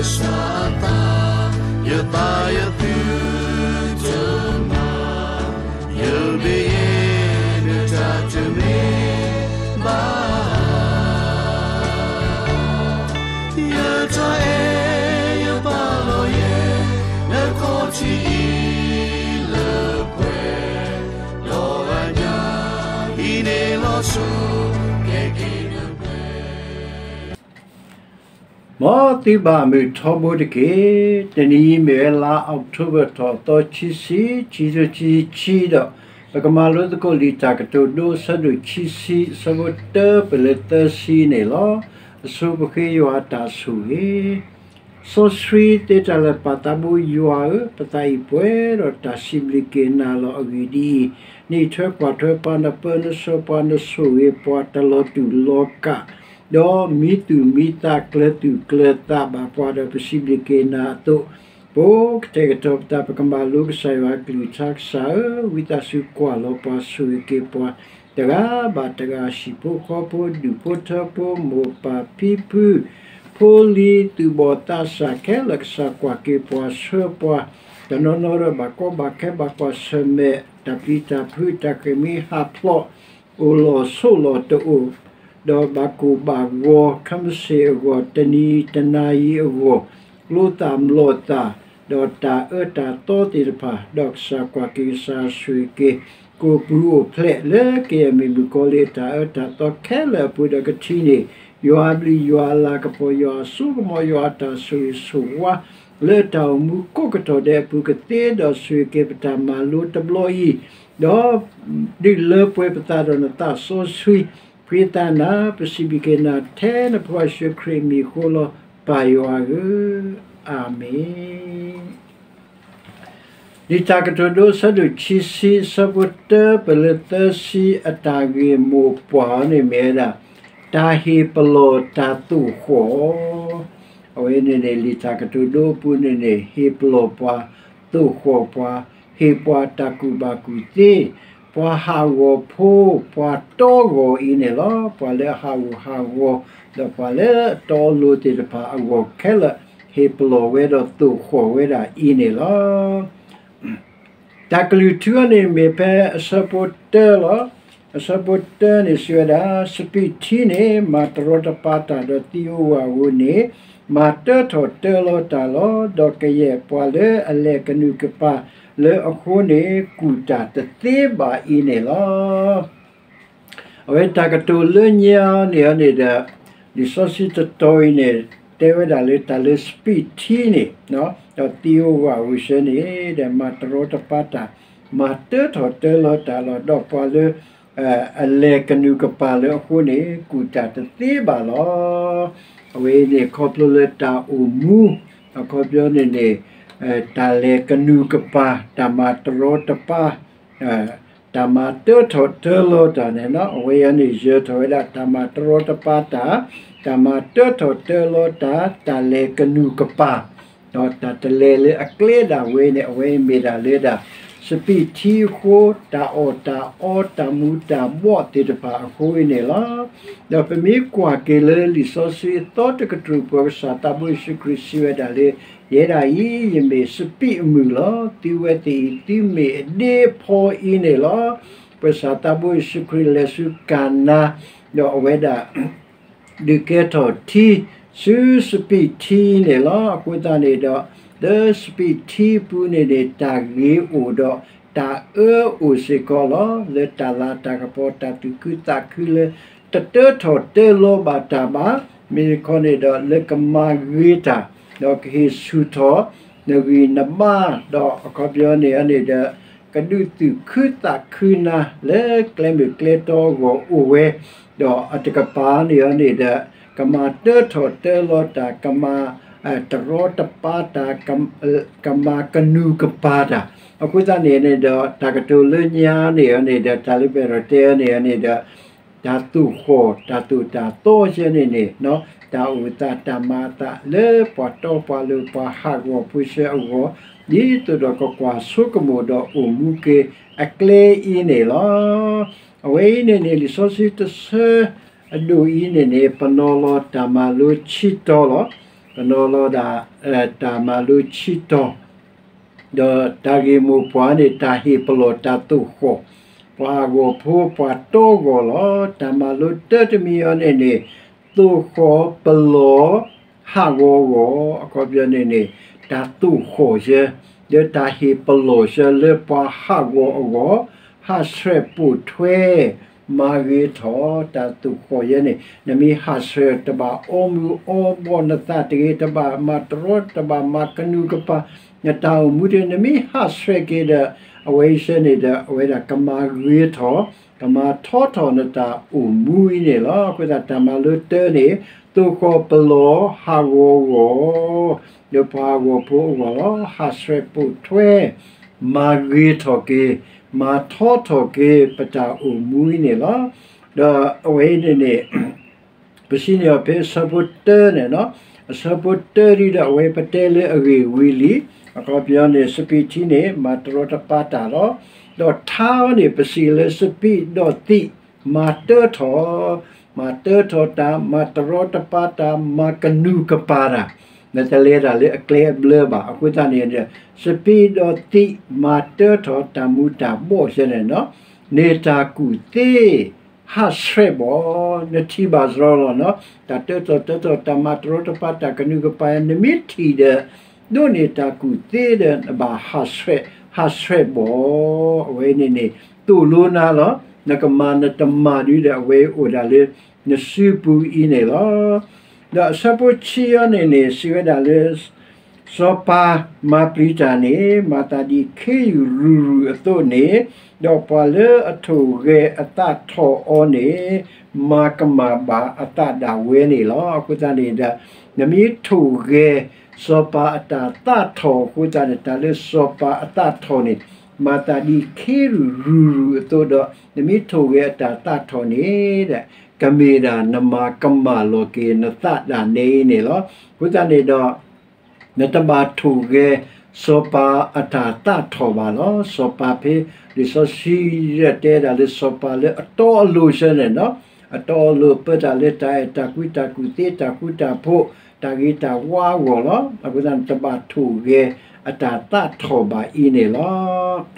ကစၢ်အသး, ယသးယသုတမၤ, ယဘျုးယဲၢ်နတၢ်တမ့ၢ်ဘၣ်. ယတၢ်အဲၣ်ယပာ်လီၤယဲၢ်, နခီၣ်ထံးအံၤလၢပှဲၤ, ဒီးအညၣ်အံၤန့ၣ်လီၤစိၤ, ကဲက့ၤနပှဲၤ မ်သုဘၣ်မုာ်ထီဘိတက့ၢ်. တနံၤအံၤမ့ၢ်ဝဲလါအီးကထိဘၢၣ်ထီၣ်သီခံဆံ, ခံထိခံဆံဒီး, ပကမၤလိသကိးလံာ်တၢ်ကတိၤဒိ အဆၢဒိၣ်ခံဆံ, အဆၢဖိတၢပၢၢ်လၢသၢဆံန့ၣ်လီၤ. အဆိပဃ့ယွၤအတၢ်ဆိၣ်ဂ့ၤ စီဆှံသ့တၢ်လၢာ် ပၢ်သးဘိယွၤဧၢ, ပသးအံၤပှဲၤဒီးတၢ်စံးဘျုးက့ၤနၤလီၤ. အဂ့ၢ်ဒ်အံၤ, နအံးထွဲကွၢ်ထွဲပှၤ, နပၢနဆှၢပှၤ, နဆိၣ်ဂ့ၤပှၤတလီၤတူာ်လီၤကာ်, ဒီးမံသူၣ်မံသးကျၢၤသူၣ်ကျၢၤသးဘၣ်ပှၤဒီး ပစံးဘျုးက့ၤနၤအသိး, ပကတဲာ်ကတီၤပသး ပကမၤလိကစၢ်ယွၤအကလုၢ်ကထါ. ကစၢ်ဧၢ, ဝံသးစူၤကွၢ်လီၤပှၤ, ဆိၣ်ဂ့ၤက့ၤပှၤ, တဂၤဘၣ်တဂၤ, ဟံၣ်ဖိဃီဖိ, ဒူၣ်ဖိထၢဖိ, မိၢ်ပၢ်ဖံဖု, ဖိလံၤ, သူၣ်ဘီၣ်သးစၢ်ခဲလၢာ်, ကစၢ်ကွၢ်က့ၤပှၤဆှၢပှၤ, တနီၤနီၤဒီးဘၣ်ကီဘၣ်ခဲ ဘၣ်ကွၢ်ဆၢၣ်မဲာ်, တၢ်ပျံၤတၢ်ဖုး, တၢ်ဃ့ၢ်မှံဟးဖျိး, အိၣ်လီၤဆိးလီၤတအိၣ်, ဒီးဘၣ်ကိၢ်ဘၣ်ဂီၤ, ခဲမုၢ်ဆ့ၣ်အဂီၢ်, တနံၤတနၤအံၤအဂီၢ်, ကျိသၣ်မျိာ်သၣ်, ဒီးတၢ်အၢတၢ်သီသ့ၣ်တဖၣ်, ဒီးကစၢ်ကွၢ်က့ၤ, ကစၢ်ဆိၣ်ဂ့ၤက့ၤ, ကအိၣ်ဘှံးအိၣ်ဖျဲၣ်လၢကယဲၢ်မံၤမုၣ်ကီၤလံၢ်အတၢ်အၢတၢ်သီခဲလၢာ်အပူၤဒီး ကထံၣ်န့ၢ် ယွၤအဘျုးယွၤအလၤကပီၤ, ယွၤအစိကမီၤ, ယွၤအတၢ်ဆိၣ်ဂ့ၤဆိၣ်ဝါ လၢတၢ်အိၣ်မူကိးကတီၢ်ဒဲးအပူၤကသ့, ဒီးဆိၣ်ဂ့ၤက့ၤပတၢ်မၤလိတဘျီအံၤ, ဒီးဒုးလၢပှဲၤပသးဒီးနသးစီဆှံ, ပဃ့သးနၤ, ပစံးဘျုးက့ၤနၤထဲနဖိယ့ၣ်ၡူးခရံာ်အမံၤအဃိလီၤ, ပၢ်ယွၤဧၢ, အၤမ့ၣ်. လံာ်တၢ်ကတိၤဒိ အဆၢဒိၣ်ခံဆံ, အဆၢဖိတၢပၢၢ်လၢသၢဆံ, အတၢ်ဂ့ၢ်မိၢ်ပှၢ်န့ၣ်မ့ၢ်ဝဲဒၣ် တၢ်ဟ့ၣ်ပလီၢ်တၢ်သိၣ်ဃီၣ်. အဝဲန့ၣ်န့ၣ် လံာ်တၢ်ကတိၤဒိအပူၤန့ၣ်န့ၣ် ဟ့ၣ်ပလီၢ်ပှၤ, သိၣ်ဃီၣ်ပှၤ, ဟ့ၣ်ပှၤတၢ်ကူၣ်ဘၣ်ကူၣ်သ့, ပှၤဟးဂီၤဖိ, ပှၤတီဂီၤအံၤန့ၣ်လီၤ. ပှၤလၢအဟးဂူာ်ဟးဂီၤ, ဒီးပှၤလၢအတီအလိၤသ့ၣ်တဖၣ်အဂီၢ်ခဲလၢာ်, ဟ့ၣ်ပလီၢ်ဝဲဒီးသိၣ်ဃီၣ်ဝဲဒၣ်အံၤန့ၣ်လီၤ. တၢ်ကလုၢ်ထူန့ၣ်မ့ၢ်ဖဲအဆၢဖိတၢလီၤ. အဆၢဖိတၢန့ၣ်စံးဝဲဒၣ်, စပံးထံန့ၣ် မၤတရီတပါတၢ်ဒီးသံဧိၤဝၣ်ဧိၤန့ၣ်, မၤတၢထီၣ်တၢလီၤတၢ်လီၤ. ဒီးကယဲၢ်ပှၤလၢအလဲၤကနူၤကပၤလၢအဃိန့ၣ် ကူၣ်တၢ်တသ့ဘၣ်အံၤန့ၣ်လီၤ. အဝဲတၢ်ကတိၤလၢညါန့ၣ်န့ၣ်ဒီး, လံာ်စီဆှံတတီၤအံၤန့ၣ် တဲဝဲဒၣ်လၢတၢ်လၢစပံးထံန့ၣ်, ဒီးသံဧိၤဝၣ်ဧိၤစ့ၢ်န့ၣ်ဒီး မၤတရီတပါတၢ်, မၤတၢထီၣ်တၢလီၤတၢ်လီၤ. ဒီးပှၤလၢ အလဲၤကနူၤကပၤလၢအဃိန့ၣ် ကူၣ်တၢ်တသ့ဘၣ်လီၤ. အဝဲအံၤန့ၣ် ခီဖျိလၢတၢ်အိၣ်မူ, အခီပညီန့ၣ်န့ၣ် တၢ်လဲၤကနူၤကပၤ, တၢ်မၤတရီတပါ, တၢ်မၤတၢထီၣ်တၢလီၤတၢ်န့ၣ်, အဝဲအံၤန့ၣ် ယၢၤထီၣ်ဝဲဒၣ်တၢ်မၤတရီတပါတၢ်, တၢ်မၤတၢထီၣ်တၢလီၤတၢ်, တၢ်လဲၤကနူၤကပၤ, ဒီးတၢ်တလဲၤလၢအကျဲဒၣ်ဝဲန့ၣ် အဝဲအံၤမ့ၢ်ဒၣ်လၢဒၣ် စပံးထံအဃိ, တၢ်အီၣ်တၢ်အီ, တၢ်မူတၢ်ဘှီးသ့ၣ်တဖၣ်အဃိအံၤန့ၣ်လီၤ. ဒီးပမ့ၢ်ကွၢ်က့ၤလၢလံာ်စီဆှံအသီတကတြူၢ် ပကစၢ်သးဘိယ့ၣ်ၡူးခရံာ်စံးဝဲဒၣ်လၢ ယဲဒၣ်အံၤ ယမ့ၢ်စပံးအမုၢ်လီၤ. သုဝဲသ့ၣ်အံၤ သုမ့ၢ်အဒ့အဖီအံၤန့ၣ်လီၤ. ပကစၢ်သးဘိယ့ၣ်ၡူးခရံာ်လဲၤဆူကၤနါ, ဒီးအဝဲဒၣ် ဒုးကဲထီၣ်ထံဆူစပံးထံန့ၣ်လီၤ. အဃိသတးန့ၣ်ဒီး လၢစပံးထံအပူၤန့ၣ်န့ၣ် တၢ်ဂ့ၤအိၣ်ဒီးတၢ်အၢအိၣ်စ့ၢ်ကီးလီၤ. လၢတၢ်လၤတၢ်ကပီၤ တၢ်သူၣ်ခုသးခုလၢတတၢထီၣ်တၢလီၤဘၣ်တၢ်ဘၣ်, မ့ၢ်တခီန့ၣ်ဒီး လၢကမၤဂ့ၤတၢ်, ဒီးကဟ့ၣ်ဆူၣ်ထီၣ်နဂံၢ်နဘါ, ဒီးအခီပညီန့ၣ်န့ၣ်ဒီး ကဒုးသူၣ်ခုသးခုနၤ လၢကျဲမုၢ်ကျဲတီအဂီၢ်အိၣ်ဝဲ, ဒီးအတကပၤန့ၣ်န့ၣ်ဒီး ကမၤတၢထီၣ်တၢလီၤတၢ်, ကမၤ တရီတပါတၢ်, ကမၤကနူၤကပၤတၢ်. အဃိသတးန့ၣ်န့ၣ်ဒီး တၢ်ကတိၤလၢညါန့ၣ်န့ၣ်ဒီး တၢ်လၢပအဲၣ်ဒိးတဲန့ၣ်န့ၣ်ဒီး တၢ်သူၣ်ဃီၣ် တၢ်သိၣ်တၢ်သီစ့ၢ်န့ၣ်န့ၣ်, တၢ်အိၣ်သးတၢ်မၤအသးလၢပှၤတီပှၤလိၤ ပှၤဟးဂီၤဖိစ့ၢ်အဂီၢ်, ဒ်သိးဒီးကကွၢ်ဆိကမိၣ်ဒီးအိၣ်မူက့ၤအကျဲအံၤန့ၣ်လီၤ. အဝဲအံၤန့ၣ်န့ၣ် လံာ်စီဆှံတဆၢအဒိၣ်အံၤန့ၣ်န့ၣ် ပနီၤလီၤတၢ်မၤလိဆံတီၤလီၤ. ပနီၤလီၤဒၣ် တၢ်မၤလိဆံတီၤ, ဒီးတၢ်ဂ့ၢ်မိၢ်ပှၢ်န့ၣ် တၢ်ဟ့ၣ်ပလီၢ်တၢ်သိၣ်ဃီၣ်, ပှၤဟးဂီၤဖိပှၤတီဂီၤလီၤ. တၢ်မၤလိတၢတမံၤအံၤန့ၣ်န့ၣ် သိၣ်ဃီၣ်ပလီၢ် ဟးဂီၤဂီၤ, အခီပညီန့ၣ်န့ၣ် တၢ်သိၣ်ဃီၣ်ဆၢ ဒီးတၢ်ဟ့ၣ်ပလီၢ်ဆၢလၢပှၤဟးဂီၤအဂီၢ်, ဟးဆှဲးပိာ်ထွဲ မၤဂ့ၤထီၣ်တၢ်သိၣ်ဃီၣ်ယဲန့ၣ် နမ့ၢ်ဟးဆှဲးတဘၣ်အီမူၤအီဘှီၣ်နသးတဂ့ၤ, တဘၣ်မၤတရီတဘၣ်မၤကနူၤကပၤ နတၢ်အိၣ်မူတဂ့ၤ, နမ့ၢ်ဟးဆှဲးက့ၤဒီး အဝဲအံၤဆၢန့ၣ်ဒီး အဝဲဒၣ်ကမၤဂ့ၤထီၣ် ကမၤထီထီၣ်နတၢ်အိၣ်မူအံၤန့ၣ်လီၤ. အဃိသတးတၢ်မၤလိတၢန့ၣ် သိၣ်ဃီၣ်ပလီၢ်ဟးဂီၤဂီၤ လၢပှၤဟးဂီၤဖိအဂီၢ်လီၤ. ဟးဆှဲးပိာ်ထွဲ မၤဂ့ၤထီၣ်က့ၤ မၤထီထီၣ်က့ၤ ပတၢ်အိၣ်မူအံၤန့ၣ်လီၤ. ဒီးအဝဲအံၤန့ၣ်န့ၣ် ပစံးန့ၢ်အီၤဖဲအဆၢဖိတၢန့ၣ်, အဆၢဖိတၢဒ်ဒီး အဝဲပတဲလၢအဂ့ၢ်ဝံၤလံ, အခီပညီန့ၣ် စပံးထံန့ၣ် မၤတရီတပါတၢ်လီၤ. ဒီးထါအီၤန့ၣ် ပစံးလၢစပံးဒီးသံး မၤတၢထီၣ်, မၤတၢထီၣ်တၢ် မၤတရီတပါတၢ် မၤကနူၤကပၤတၢ်, နတလဲၤတၢ်လၢအကျဲအဘျၢဘၣ်. အဃိသတးန့ၣ် စပံးဒီးသံး မၤတၢထီၣ်တၢ်မူၤတၢ်ဘှီၣ်ဆၢန့ၣ်, န့ၢ်တၢ်ကူၣ်သ့ ဟးဆှဲးဘီၣ်, နထံၣ်ဘၣ်စရီလီၤနီၤ, တၢ်တၢထီၣ်တၢထီၣ် တၢ်မၤတရီတပါ တၢ်ကနူၤကပၤ နမ့ၢ်ထံၣ်ဒီး ဒိးန့ၢ်တၢ်ကူၣ်သ့ဒီး နဘၣ်ဟးဆှဲး, ဟးဆှဲးဘီၣ်, အဝဲန့ၣ်န့ၣ် သိၣ်လိနၤလီၤ. နကမၤနတမၤဒ်ဒီး အဝဲအိၣ်ဒၣ်လၢနစုပူၤအံၤန့ၣ်လီၤ. ဒီးအဆၢဖိဆံအံၤန့ၣ်န့ၣ် စံးဝဲဒၣ်လၢ စီၤပၤမၤပျံၤတၢ်န့ၣ် မၤသးဒ်ခ့ယုၢ်ရုၢ်ရုၢ်အသိးန့ၣ်, ဒီးပှၤလၢအထိၣ်ဂဲၤအသးထီၣ်အီၤန့ၣ် မၤကမၣ်ဘၣ်အသးဒၣ်ဝဲန့ၣ်လီၤ. အဃိသတးန့ၣ်ဒီး နမ့ၢ်ထိၣ်ဂဲၤစီၤပၤအတၢ်သးထီၣ်အဃိသတးန့ၣ် တၢ်လၢစီၤပၤအသးထီၣ်န့ၣ် မၤသးဒ်ခ့ယုၢ်ရုၢ်ရုၢ်အသိးဒီး နမ့ၢ်ထိၣ်ဂဲၤအတၢ်သးထီၣ်န့ၣ် ကမ့ၢ်ဒၣ်နမၤကမၣ်လီၤက့ၤနသးဒၣ်နဲအံၤန့ၣ်လီၤ. အဃိသတးန့ၣ်ဒီး နတဘၣ်ထိၣ်ဂဲၤစီၤပၤအတၢ်သးထီၣ်ဘၣ်လီၤ. စီၤပၤဖဲ လံာ်စီဆှံတဲဒၣ်လၢစီၤပၤလၢအတီအလိၤဆၢန့ၣ်နီၤ, အတီအလိၤပၢတၢ်လၢတၢ်အဲၣ်တၢ်ကွံတၢ်ကူၣ်သ့တၢ်ဃူတၢ်ဖိး တၢ်ဂ့ၤတၢ်ဝါအဂီၢ်လီၤ. အဃိသတးန့ၣ် တဘၣ်ထိၣ်ဂဲၤအတၢ်သးထီၣ်ဘၣ်အံၤန့ၣ်လီၤ.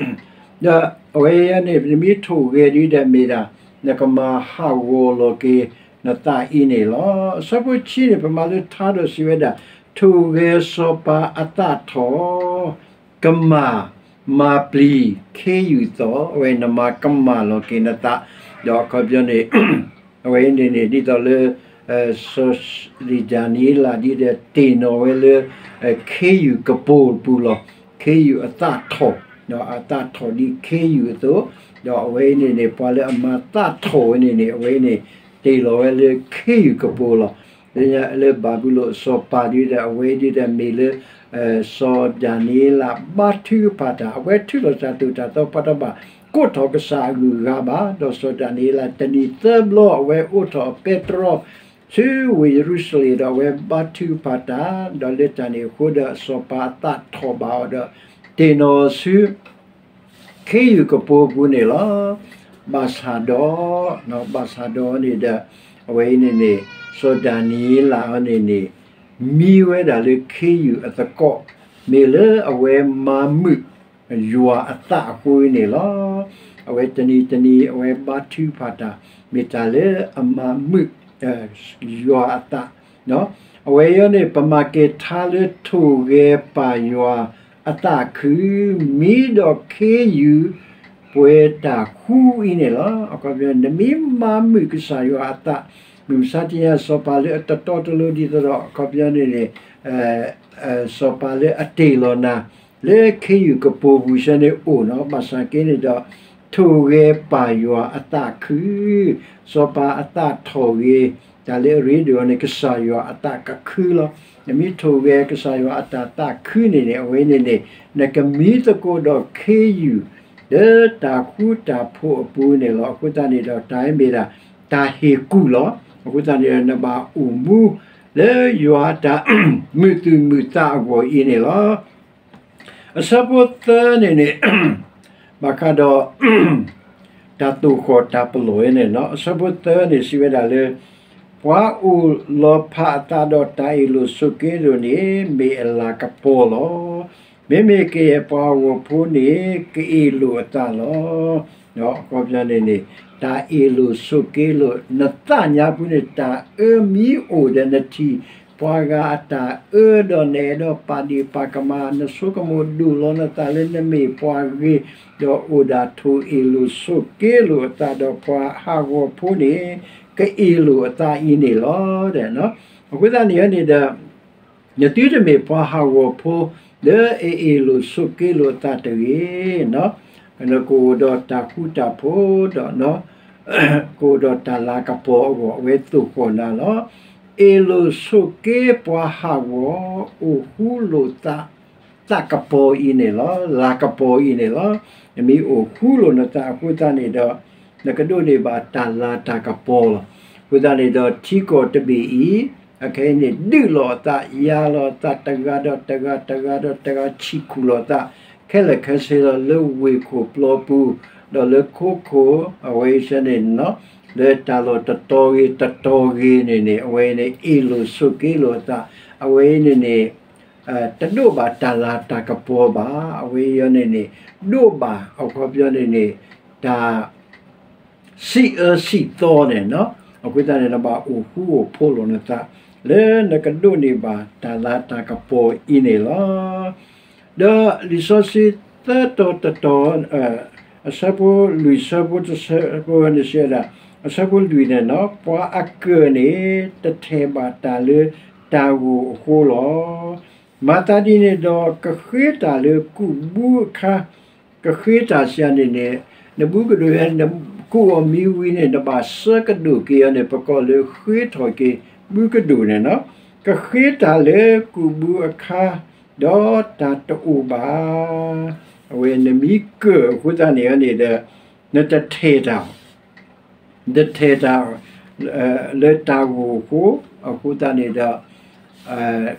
ဒီးအဝဲအံၤန့ၣ် နမ့ၢ်ထိၣ်ဂဲၤဒ်ဒီးမ့ၢ်ဒၣ် နကမၤဟးဂီၤလီၤက့ၤနသးအံၤန့ၣ်လီၤ. အဆၢဖိဆံန့ၣ် ပမၤလၢထါဒီးစံးဝဲဒၣ်, ထိၣ်ဂဲၤစီၤပၤအသးထီၣ် ကမၣ် မၤပျံၤခ့ယုၢ်သီၣ်, အဝဲနမၤကမၣ်လီၤက့ၤနသး, ဒီးအခီပညီန့ၣ် အဝဲအံၤန့ၣ်န့ၣ် ဒ်သိးလၢ စီၤဒၤနံးယ့လးဒ်ဒီးတ့ၢ်နီၣ်ဝဲလၢ ခ့ယုၢ်ကပိာ်ပူၤလီၤ. ခ့ယုၢ်အသးထီၣ်, ဒီးအသးထီၣ်ဒ်ခ့ယုၢ်အသိး, ဒီးအဝဲအံၤန့ၣ်န့ၣ် ပှၤလၢအမၤသးထီၣ်ဝဲန့ၣ်န့ၣ် အဝဲအံၤန့ၣ် တ့ၢ်လီၤဝဲလၢခ့ယုၢ်ကပိာ်လီၤ. လၢဘၤဘူလိၣ်အစီၤပၤဒ်ဒီး အဝဲဒ်ဒီးမ့ၢ်လၢ စီၤဒၤနံးယ့လးဘါထုကဖၣ်တၢ်, အဝဲထုးထီၣ်တၢ်သိၣ်တၢ်သီပှၤတဘၣ်ကိးထီၣ်ကစၢ်အဂုၤအဂၤဘၣ်. ဒီးစီၤဒၤနံးယ့လးတနံၤသၢဘျီ အဝဲအိးထီၣ်အပဲတြီ ဆူဝ့ၢ်ယရူၤၡလ့ၣ် ဒီးအဝဲဘါထုကဖၣ်တၢ်, ဒီးလၢတၢ်န့ၣ်အဃိဒီး စီၤပၤအသးထီၣ်ဘၣ်အီၤဒီး တ့ၢ်နီၣ်ဆူ ခ့ယုၢ်ကပိာ်ပူၤန့ၣ်လီၤ. ဘၣ်ဆၣ်ဒီး, ဘၣ်ဆၣ်ဒီးန့ၣ်ဒီး အဝဲအံၤန့ၣ်န့ၣ် စီၤဒၤနံးယ့လးအံၤန့ၣ်န့ၣ် မံဝဲဒၣ်လၢခ့ယုၢ်အသကိး, မ့ၢ်လၢအဝဲမၤမုာ်ယွၤအသးအဃိန့ၣ်လီၤ. အဝဲတနံၤတနံၤ အဝဲဘါထုကဖၣ်တၢ် မ့ၢ်တၢ်လၢအမၤမုာ် ယွၤအသး အဝဲအံၤန့ၣ် ပမၤက့ၤထါလၢထိၣ်ဂဲၤပၢ်ယွၤအသးခု, မံဒီးခ့ယုၢ်ပှဲၤတၢ်ဃူအံၤန့ၣ်လီၤ. အခီပညီ နမ့ၢ်မၤမုာ်ကစၢ်ယွၤအသး, မုၢ်မဆါတနံၤညါ စီၤပၤလၢအတတီတလိၤဒ်သိးဒီး အခီပညီန့ၣ်န့ၣ် စီၤပၤလၢအတ့ၢ်လီၤနၤ လၢခ့ယုၢ်ကပိာ်ပူၤဆၢန့ၣ်အိၣ်နီၤ, ဘၣ်ဆၣ်က့န့ၣ်ဒီး ထိၣ်ဂဲၤပၢ်ယွၤအသးခု, စီၤပၤအသးထီၣ်ဂ့ၤ, တၢ်လၢအရ့ဒိၣ်အီၤန့ၣ် ကစၢ်ယွၤအသးကခုလီၤ. နမ့ၢ်ထိၣ်ဂဲၤကစၢ်ယွၤအတၢ်သးခုန့ၣ်န့ၣ် အဝဲန့ၣ်န့ၣ် နကမံသကိးဒီးခ့ယုၢ် လၢတၢ်ဃူတၢ်ဖိးအပူၤန့ၣ်လီၤ. အဃိသတးန့ၣ်ဒီး တၢ်အံၤမ့ၢ်ဒၣ် တၢ်ဟ့ၣ်ကူၣ်လီၤ. အဃိသတးန့ၣ်ဒီး နဘၣ်အိၣ်မူလၢယွၤအတၢ်မုာ်သူၣ်မုာ်သးအဂီၢ်အံၤန့ၣ်လီၤ. အဆၢဖိသၢန့ၣ်န့ၣ် ဘၣ်ဃးဒီး တၢ်သိၣ်ဃီၣ်တၢ်ပလီၢ်အံၤန့ၣ်နီၤ, အဆၢဖိသၢန့ၣ် စံးဝဲဒၣ်လၢ ပှၤအိၣ်လီၤဖးအသးဒီးတၢ်အ့ၣ်လိာ်ဆိးက့လိာ်န့ၣ် မ့ၢ်အလၤကပီၤလီၤ. မ့မ့ၢ်ကယဲၢ်ပှၤဟးဂီၤဖိန့ၣ် ကအ့ၣ်လိာ်အသးလီၤ. အခီပညီန့ၣ်န့ၣ် တၢ်အ့ၣ်လိာ်ဆိးက့လိာ် နသးညါပူၤန့ၣ် တၢ်အၢမ့ၢ်အိၣ်ဒီးနထံၣ် ပှၤဂၤအတၢ်အၢဒီး နအဲၣ်ဒိးပာ်ဒ့ၣ်ပာ်ကမၣ် နဆိကမိၣ်ဒိၣ်လီၤနသးလၢနမ့ၢ်ပှၤဂ့ၤ ဒီးအိၣ်ဒၣ်ထိၣ်အ့ၣ်လိာ်ဆိးက့လိာ်အသးဒီးပှၤဟးဂီၤဖိန့ၣ် ကအ့ၣ်လိာ်အသးအံၤန့ၣ်လီၤ. အဃိသတးန့ၣ်န့ၣ်ဒီး နသုတမ့ၢ်ပှၤဟးဂီၤဖိ လၢအအ့ၣ်လိာ်ဆိးက့လိာ်အသးတဂ့ၤ, နကအိၣ်ဒီးတၢ်ဃူတၢ်ဖိးဒီး ကအိၣ်ဒီးတၢ်လၤကပီၤအဂီၢ် အဝဲသိၣ်ဃီၣ်နၤလီၤ. အ့ၣ်လိာ်ဆိးက့ပှၤဟးဂီၤ အိၣ်ဃူလိာ်သး သးကပီၤအံၤန့ၣ်လီၤ, လၤကပီၤအံၤန့ၣ်လီၤ. နမ့ၢ်အိၣ်ဃူလိာ်နသးအဃိသတးန့ၣ်ဒီး နကဒိးန့ၢ်ဘၣ်တၢ်လၤတၢ်ကပီၤလီၤ. အဃိသတးန့ၣ်ဒီး ထံကီၢ်တဘ့ၣ်အံၤ အခဲအံၤန့ၣ် ဒုးလိာ်အသး ယၤလိာ်အသး တဂၤဒီးတဂၤ တဂၤဒီးတဂၤ ဆံးခူၣ်လိာ်သး ခဲလၢာ်ခဲဆ့လီၤ လၢဝ့ၢ်ခိၣ်ပျီပူၤ ဒီးလၢခိခိၣ် အဝဲအံၤန့ၣ် လၢတၢ်လီၢ်တတီၤဂ့ၤတတီၤဂ့ၤန့ၣ်န့ၣ် အဝဲအံၤန့ၣ် အ့ၣ်လိာ်ဆိးက့လိာ်အသး အဝဲအံၤန့ၣ်န့ၣ် တဒိးဘၣ်တၢ်လၤတၢ်ကပီၤဘၣ်. အဝဲအံၤန့ၣ်န့ၣ် ဒိးဘၣ်အခီပညီန့ၣ်န့ၣ် တၢ် စံးအၢစံးသီန့ၣ်, အဃိသတးန့ၣ် နဘၣ်အိၣ်ဃူအိၣ်ဖိးလိာ်နသး လၢနကဒိးန့ၢ်ဘၣ်တၢ်လၤတၢ်ကပီၤအံၤန့ၣ်လီၤ. ဒီးလံာ်စီဆှံသၢတီၤတတီၤ, အဆၢဖိလွံၢ်ဆၢဖိတဆၢဖိန့ၣ်စံးဝဲဒၣ်, အဆၢဖိလွံၢ်န့ၣ်, ပှၤအကၢၣ်န့ၣ် တထဲးဘၣ်တၢ်လၢတၢ်ဂိၢ်အဃိလီၤ. မၤသးဒ်န့ၣ်ဒီး ကဃ့တၢ်လၢကူၣ်ဘုအခါ, ကဃ့တၢ်စံးန့ၣ်န့ၣ်, နဘုကဒိၣ် ကူၣ်အီၤမ့ၢ်ဝံၤန့ၣ် နဘၣ်ဆၢကဒိၣ်က့ၤအီၤန့ၣ် ပကိးလၢဃ့ထီၣ်က့ၤဘုကဒိၣ်န့ၣ်လီၤ. ကဃ့တၢ်လၢကူၣ်ဘုအခါ, ဒီးတၢ်တအိၣ်ဘၣ်. အဝဲနမ့ၢ်ကၢၣ်အဃိသတးန့ၣ်န့ၣ်ဒီး နတထဲးတၢ် နတထဲးတၢ် လၢတၢ်ဂိၢ်အဃိ, အဃိသတးန့ၣ်ဒီး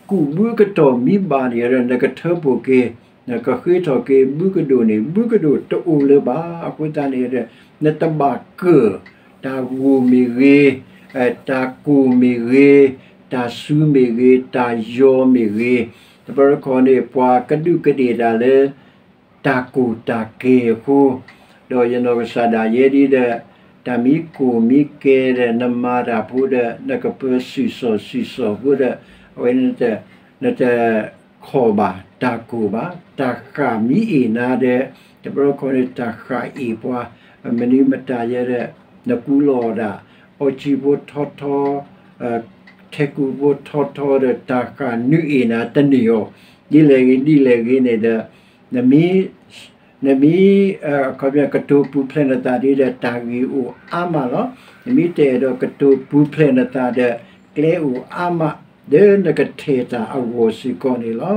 ကူၣ်ဘုကတီၢ်မ့ၢ်ဘၣ်န့ၣ်ဒီး နကထၢဖှိၣ်က့ၤ, နကဃ့ထီၣ်က့ၤဘုကဒိၣ်န့ၣ် ဘုကဒိၣ်တအိၣ်လၢၤဘၣ်. အဃိသတးန့ၣ်ဒီး နတဘၣ်ကၢၣ် တၢ်ဂိၢ်မ့ၢ်ဂ့ၤ, တၢ်ကူၣ်မ့ၢ်ဂ့ၤ, တၢ်စူၤမ့ၢ်ဂ့ၤ, တၢ်ယီၤမ့ၢ်ဂ့ၤ, တဘျီတခီၣ်န့ၣ် ပှၤကဒူးကဒ့ၣ်တၢ်လၢ တၢ်ကူၣ်တၢ်ကဲၤအဃိ, ဒီးယနီၢ်ကစၢ်ဒၣ်ယဲဒ်ဒီး တၢ်မ့ၢ်ကူၣ်မ့ၢ်ကဲၤဒီး နမၤတၢ်ဖိဒီး နကပၢၤစုၣ်စီၣ်စုၣ်စီၣ်ဖိဒီး အဝဲ နတခီၣ်ဘၣ်တၢ်ကူၣ်ဘၣ်. တၢ်ဃၣ်မ့ၢ်အ့ၣ်နၤဒီး တဘျီတခီၣ်န့ၣ် တၢ်ဃၣ်အ့ၣ်ပှၤ, မနုၤမတၤယဲဒီး နကူလီၤဒၣ် အီၣ်ကံၣ်ဖိထီထီ ထဲကူၣ်ဖိထီထီဒီး တၢ်ဃၣ်နုာ်အ့ၣ်နၤတန့ၢ်အီၤ, ဒ်လဲၣ်ဂ့ၤဒ်လဲၣ်ဂ့ၤန့ၣ်ဒီး နမ့ၢ် နမ့ၢ် အခီပညီကတိၤပူၤဖျဲးနသးဒ်ဒီး တၢ်ဂ့ၢ်အိၣ်အါမးလီၤ. နမ့ၢ်တအဲၣ်ဒိးကတိၤပူၤဖျဲးနသးဒီး ကျဲအိၣ်အါမး လၢနကထဲးတၢ်အဂီၢ်စ့ၢ်ကီးန့ၣ်လီၤ.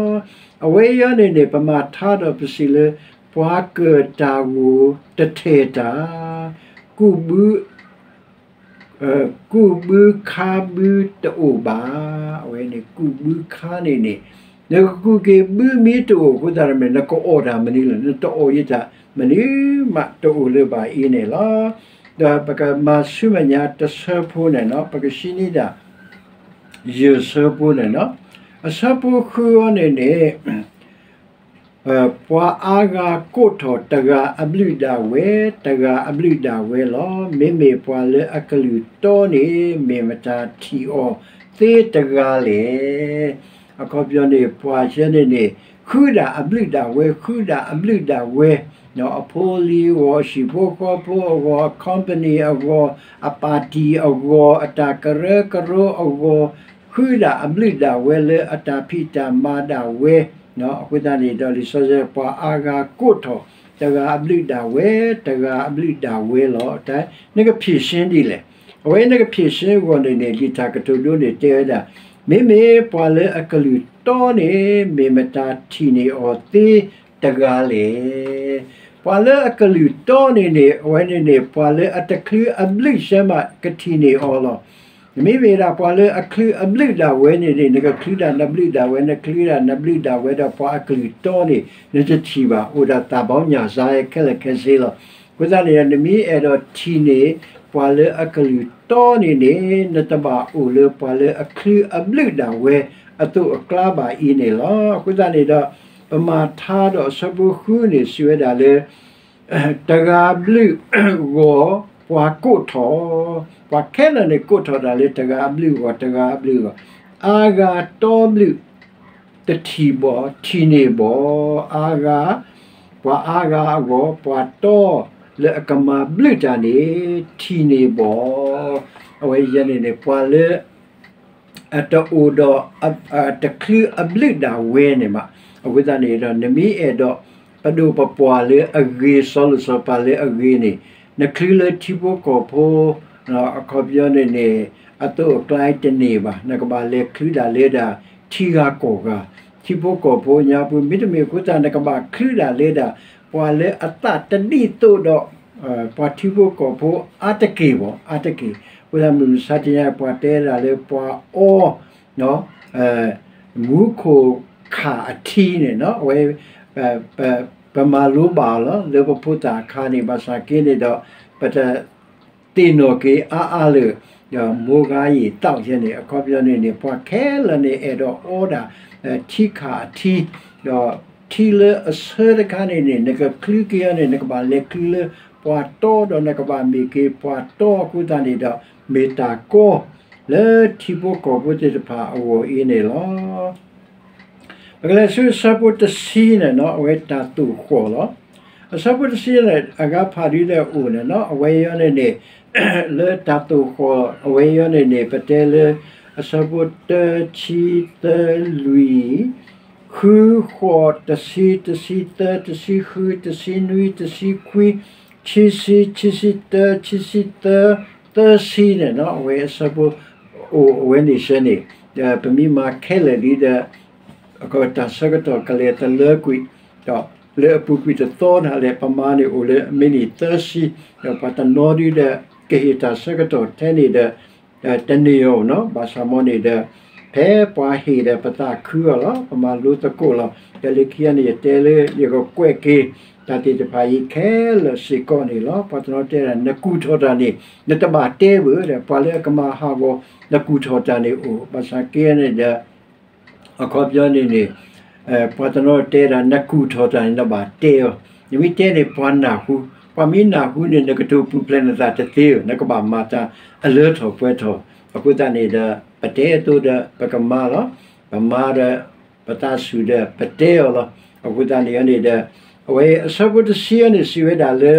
အဝဲအံၤန့ၣ်န့ၣ် ပမၤထါဒီးပစံးလၢ ပှၤကၢၣ်တၢ်ဂိၢ်တထဲးတၢ်, ကူၣ်ဘု ကူၣ်ဘုခါဘုတအိၣ်ဘၣ်. အဝဲန့ၣ် ကူၣ်ဘုခါန့ၣ်န့ၣ် နကကူၣ်က့ၤဘုမ့ၢ်တအိၣ်အဃိသတးဒီး နကအီၣ်တၢ်မနုၤလဲၣ်, နတအီၣ်ယတၢ်မနုၤမးတအိၣ်လၢၤဘၣ်အံၤန့ၣ်လီၤ. ဒီးပကမၤဆူမဲာ်ညါတဆၢဖိန့ၣ်လီၤ, ပကရှံနံဒၣ် ယဲၢ်ဆၢဖိန့ၣ်လီၤ. အဆၢဖိဃုအံၤန့ၣ်န့ၣ် ပှၤအါဂၤကိးထီၣ်တဂၤအဘျုးဒၣ်ဝဲ, တဂၤအဘျုးဒၣ်ဝဲလီၤ. မ့မ့ၢ်ပှၤလၢအကလုၢ်တီန့ၣ် မ့ၢ်မတၤထံၣ်အီၤသ့တဂၤလဲၣ်. အခီပညီန့ၣ် ပှၤဆၢန့ၣ်န့ၣ် ဃုဒၣ်အဘျုးဒၣ်ဝဲ, ဃုဒၣ်အဘျုးဒၣ်ဝဲ, အဖိလံၤအဂီၢ်, အဟံၣ်ဖိဃီဖိအဂီၢ်, အ company အဂီၢ်, အ party အဂီၢ်, အတၢ်ကရၢကရိအဂီၢ်, ဃုဒၣ်အဘျုးဒၣ်ဝဲလၢအတၢ်ဖံးတၢ်မၤဒၣ်ဝဲ, အဃိသတးန့ၣ်ဒီး လံာ်စီဆှံ ပှၤအါဂၤကိးထီၣ် တဂၤအဘျုးဒၣ်ဝဲ, တဂၤအဘျုးဒၣ်ဝဲလီၤ. နကဖြေရှင်းဒ်လဲၣ်. အဝဲနကဖြေရှင်းအဂီၢ်န့ၣ်န့ၣ် လံာ်တၢ်ကတိၤဒိန့ၣ်တဲဝဲဒၣ်, မ့မ့ၢ်ပှၤလၢအကလုၢ်တီန့ၣ် မ့ၢ်မတၤထံၣ်န့ၢ်အီၤသ့တဂၤလဲၣ်. ပှၤလၢအကလုၢ်တီန့ၣ်န့ၣ် အဝဲန့ၣ်န့ၣ် ပှၤလၢအတချုးအဘျုးစဲမးကထံၣ်န့ၢ်အီၤလီၤ. နမ့မ့ၢ်ဒၣ်ပှၤလၢအချုးအဘျုးဒၣ်ဝဲန့ၣ်န့ၣ် နကချုးဒၣ်နဘျုးဒၣ်ဝဲ, နချုးဒၣ်နဘျုးဒၣ်ဝဲဒီးပှၤအကလုၢ်တီန့ၣ် နတထံၣ်ဘၣ်, အိၣ်ဒၣ်သးဘီညၣ်စါခဲလၢာ်ခဲဆ့လီၤ. အဃိသတးန့ၣ် နမ့ၢ်အဲၣ်ဒိးထံၣ်န့ၢ် ပှၤလၢအကလုၢ်တီန့ၣ်န့ၣ် နတဘၣ်အိၣ်လၢပှၤလၢအချုအဘျုးဒၣ်ဝဲအသိးအကျါဘၣ်အံၤန့ၣ်လီၤ. အဃိသတးန့ၣ်ဒီး ပမၤထါဒီးအဆၢဖိဃုန့ၣ် စံးဝဲဒၣ်လၢ တဂၤအဘျုးဂီၢ်ပှၤကိးထီၣ်, ပှၤခဲလၢာ်န့ၣ်ကိးထီၣ်တၢ်လၢတဂၤအဘျုးဂီၢ် တဂၤအဘျုးဂီၢ်, အါဂၤတီဘျုး တထံၣ်ဘၣ် ထံၣ်န့ၢ်ဘၣ်, အါဂၤ, ပှၤအါဂၤအဂီၢ် ပှၤတီလၢအကမၤဘျုးတၢ်န့ၣ် ထံၣ်န့ၢ်ဘၣ်. အဝဲယဲန့ၣ်န့ၣ် ပှၤလၢ အတအိၣ်ဒီး တချုအဘျုးဒၣ်ဝဲန့ၣ်ဘၣ်. အဃိသတးန့ၣ်ဒီး နမ့ၢ်အဲၣ်ဒိး ပဒိၣ်ပပှၢ်လၢအဂ့ၤ စီၤလိၤစီၤပၤလၢအဂ့ၤန့ၣ် နချုလၢထံဖိကီၢ်ဖိ အခီပညီန့ၣ်န့ၣ် အသိးအကျါတန့ၢ်ဘၣ်. နကဘၣ်လဲၤချုဒၣ်လဲဒၣ် ထံဂၤကီၢ်ဂၤ, ထံဖိကီၢ်ဖိညါပူၤ မ့တမ့ၢ်အဃိသတး နကဘၣ်ချုဒၣ်လဲဒၣ် ပှၤလၢအသးတဒ်သိးဒီး ပှၤထံဖိကီၢ်ဖိအါတက့ၢ်ဘၣ်, အါတက့ၢ်. အဃိသတးမုၢ်မဆါတနံၤ ပှၤတဲဒၣ်လၢပှၤအီ မူခိၣ်ခးအထံန့ၣ် အဝဲ ပမၤလိဘၣ်အီၤလီၤ လၢပဖိသၣ်အခါန့ၣ် ဘၣ်ဆၣ်က့န့ၣ်ဒီး ပတသ့ၣ်နီၣ်က့ၤအါအါလၢာ် ဒီးမိၢ်ဂၤယံာ်သးယဲန့ၣ် အခီပညီန့ၣ်န့ၣ် ပှၤခဲလၢာ်န့ၣ် အဲၣ်ဒိးအီဒၣ် ထံခးအထံ, ဒီးထံလၢအဆၢတခါန့ၣ်န့ၣ် နကချုက့ၤအီၤန့ၣ် နကဘၣ်လဲၤချုလၢပှၤတီ ဒီးနကဘၣ်မ့ၢ်က့ၤပှၤတီအဃိသတးန့ၣ်ဒီး မ့ၢ်တၢ်ကီ လၢထံဖိကီၢ်ဖိသ့ၣ်တဖၣ်အဂီၢ်အံၤန့ၣ်လီၤ. ပကလဲၤဆူအဆၢဖိတဆံန့ၣ်နီၤ အဝဲတၢ်သိၣ်ဃီၣ်လီၤ. အဆၢဖိတဆံန့ၣ် အဂၤဖးဒုဒီးအိၣ်န့ၣ်နီၤ အဝဲအံၤန့ၣ်န့ၣ် လၢတၢ်သိၣ်ဃီၣ် အဝဲအံၤန့ၣ်န့ၣ် ပတဲလၢ အဆၢဖိတၢ ခံ သၢ လွံၢ် ဃု ဃိး တဆံ တဆံသၢ တဆံဃု တဆံနွံ တဆံခွံ ခံဆံ ခံဆံတၢ ခံဆံသၢ သၢဆံန့ၣ်နီၤ အဝဲအဆၢဖိ အိၣ်အဝဲန့ၣ်ဆၢန့ၣ် ပမ့ၢ်မၤခဲလၢာ်လံဒီး တၢ်ဆၢကတီၢ်ကလဲၤတလၢကွံာ် ဒီးလၢအပူၤကွံာ်တသီဒၣ်လဲာ် ပမၤန့ၣ်အိၣ်လၢအမံးနံးသၢဆံ ဒီးပှၤတနီၤဒုဒီး ကဟ့ၣ်တၢ်ဆၢကတီၢ်ထဲန့ၣ်ဒီး တန့ၢ်အီၤနီၤ ဘၣ်ဆၣ်မ်န့ၣ်ဒီး ဖဲပှၤဟ့ၣ်ဒီးပသးခုအီၤလီၤ ပမၤလိသကိးလီၤ. ဒီးလၢခံအံၤန့ၣ် ယတဲလၢယကကွဲးက့ၤ တၢ်သ့ၣ်တဖၣ်အံၤခဲလၢာ်စ့ၢ်ကီးန့ၣ်လီၤ. ပှၤတနီၤတဲဒၣ် နကူၣ်ထီၣ်တၢ်န့ၣ် နတဘၣ်တဲဘၣ်ဒီး ပှၤလၢအကမၤဟးဂီၤ နကူၣ်ထီၣ်တၢ်န့ၣ်အိၣ် ဘၣ်ဆၣ်က့န့ၣ်ဒီး အခီပညီန့ၣ်န့ၣ် ပှၤတနီၤတဲဒၣ် နကူၣ်ထီၣ်တၢ်န့ၣ် နဘၣ်တဲအီၤ, နမ့ၢ်တဲန့ၣ် ပှၤနၢ်ဟူ, ပှၤမ့ၢ်နၢ်ဟူန့ၣ် နကတိၤပူၤဖျဲးနသးတသ့ဧၢ, နကဘၣ်မၤတၢ်အလၢထီၣ်ပှဲၤထီၣ်, အဃိသတးန့ၣ်ဒီး ပတဲအသိးဒီး ပကမၤလီၤ, ပမၤဒီး ပသးဆူၣ်ဒီး ပတဲအီၤလီၤ. အဃိသတးန့ၣ်န့ၣ်ဒီး အဝဲအဆၢဖိတဆံအံၤန့ၣ် စံးဝဲဒၣ်လၢ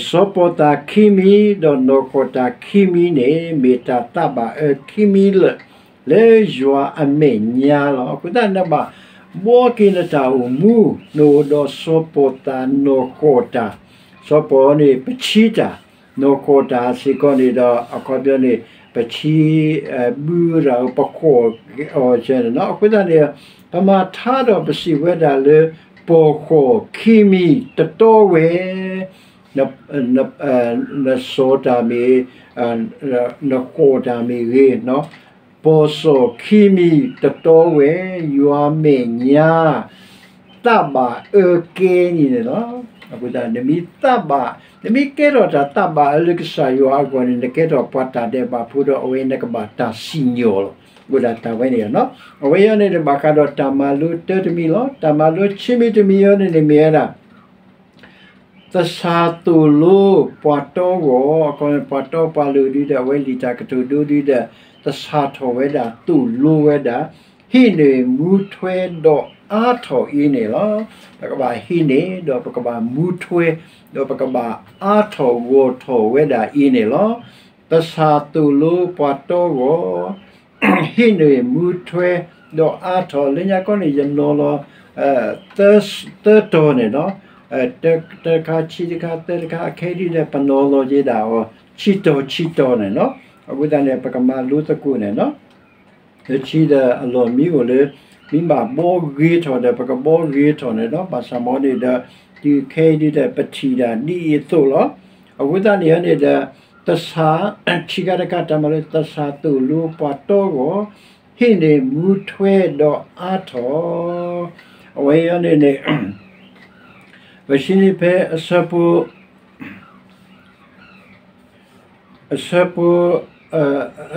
စီၤပီၤသးခံမံၤ ဒီးနီၢ်ဃီၣ်တၢ်ခံမံၤန့ၣ် မ့ၢ်တၢ်သးဘၣ်အၢခံမံၤလၢာ် လၢယွၤအမဲာ်ညါလီၤ. အဃိသတး နဘၣ်ဘှီက့ၤနတၢ်အိၣ်မူ, နအိၣ်ဒီးစီၤပီၤသးနီၢ်ဃီၣ်တၢ်, စီၤပီၤန့ၣ် ပဆံတၢ်, နီၢ်ဃီၣ်တၢ်စ့ၢ်ကီးန့ၣ်ဒီး အခီပညီန့ၣ် ပဆံ ဘုရၣ် ပဃီၣ်အီၤန့ၣ်လီၤ. အဃိသတးန့ၣ် ပမၤထါဒီးပစံးဝဲဒၣ်လၢ ပီၢ်ဃီၣ်ခံမံၤတတီဝဲ နစီၤတၢ်မ့ၢ် နဃီၣ်တၢ်မ့ၢ်ဂ့ၤ, ပီၢ်စီၣ်ခံမံၤတတီဝဲ ယွၤမဲာ်ညါ သးဘၣ်အၢကဲန့ၣ်န့ၣ်လီၤ. အဃိသတး နမ့ၢ်သးဘၣ်, နမ့ၢ်ကဲထီၣ်တၢ်သးဘၣ်အၢလၢကစၢ်ယွၤအဂီၢ်န့ၣ် နကဲထီၣ်ပှၤတၢ်ဒဲးဘးဖိဒီး အဝဲနကဘၣ်တၢ်စံၣ်ညီၣ်လီၤ. အဃိသတးတၢ်ဝဲန့ၣ်လီၤ. အဝဲအံၤန့ၣ် ဘၣ်ဃးဒီးတၢ်မၤလိတၢ်တမံၤလီၤ. တၢ်မၤလိဆံမံၤတမံၤအံၤန့ၣ်န့ၣ် မ့ၢ်ဝဲဒၣ် သဆၣ်သိၣ်လိပှၤတီဂီၢ်, အခီပညီ ပှၤတီပှၤလိၤဒုဒီး အဝဲလံာ်တၢ်ကတိၤဒိဒုဒီး သဆၣ်ထီၣ်ဝဲဒၣ် သိၣ်လိဝဲဒၣ် ဟံးန့ၢ်မူထွဲဒီးအါထီၣ်အံၤန့ၣ်လီၤ. ပကဘၣ်ဟံးန့ၢ် ဒီးပကဘၣ်မူထွဲ ဒီးပကဘၣ်အါထီၣ်ဂီၢ်ထီၣ်ဝဲဒၣ်အံၤန့ၣ်လီၤ. သဆၣ်သိၣ်လိပှၤတီဂီၢ် ဟံးန့ၢ်မူထွဲ ဒီးအါထီၣ် လၢညါကီန့ၣ် ယနီၤလီၤ သၢတီၤန့ၣ်လီၤ. တခါ ခံတခါ သၢတခါ အခဲဒ်ဒီး ပနီၤလီၤက့ၤဒၣ်အီၤ ခံတီၤ ခံတီၤန့ၣ်လီၤ. အဃိသတးန့ၣ် ပကမၤလိသကိးန့ၣ်လီၤ. လၢခံဒီးအလီၢ်မံအိၣ်လၢ မ့ၢ်ဘၣ်ဘှီဂ့ၤထီၣ်ဒီး ပကဘှီဂ့ၤထီၣ်န့ၣ်လီၤ. ဘၣ်ဆၣ်မ်န့ၣ်ဒီး တုၤခဲအံၤဒ်ဒီး ပထံၣ်ဒၣ်ဒ်အံၤအသိးလီၤ. အဃိသတးန့ၣ်န့ၣ်ဒီး သဆၣ် ခံခါတခါ တၢ်မၤလိ သဆၣ်သိၣ်လိပှၤတီဂီၢ် ဟံးန့ၢ်မူထွဲဒီးအါထီၣ် အဝဲအံၤန့ၣ်န့ၣ် ပဆံးန့ၢ်ဖဲအဆၢဖိ သၢ အဆၢဖိ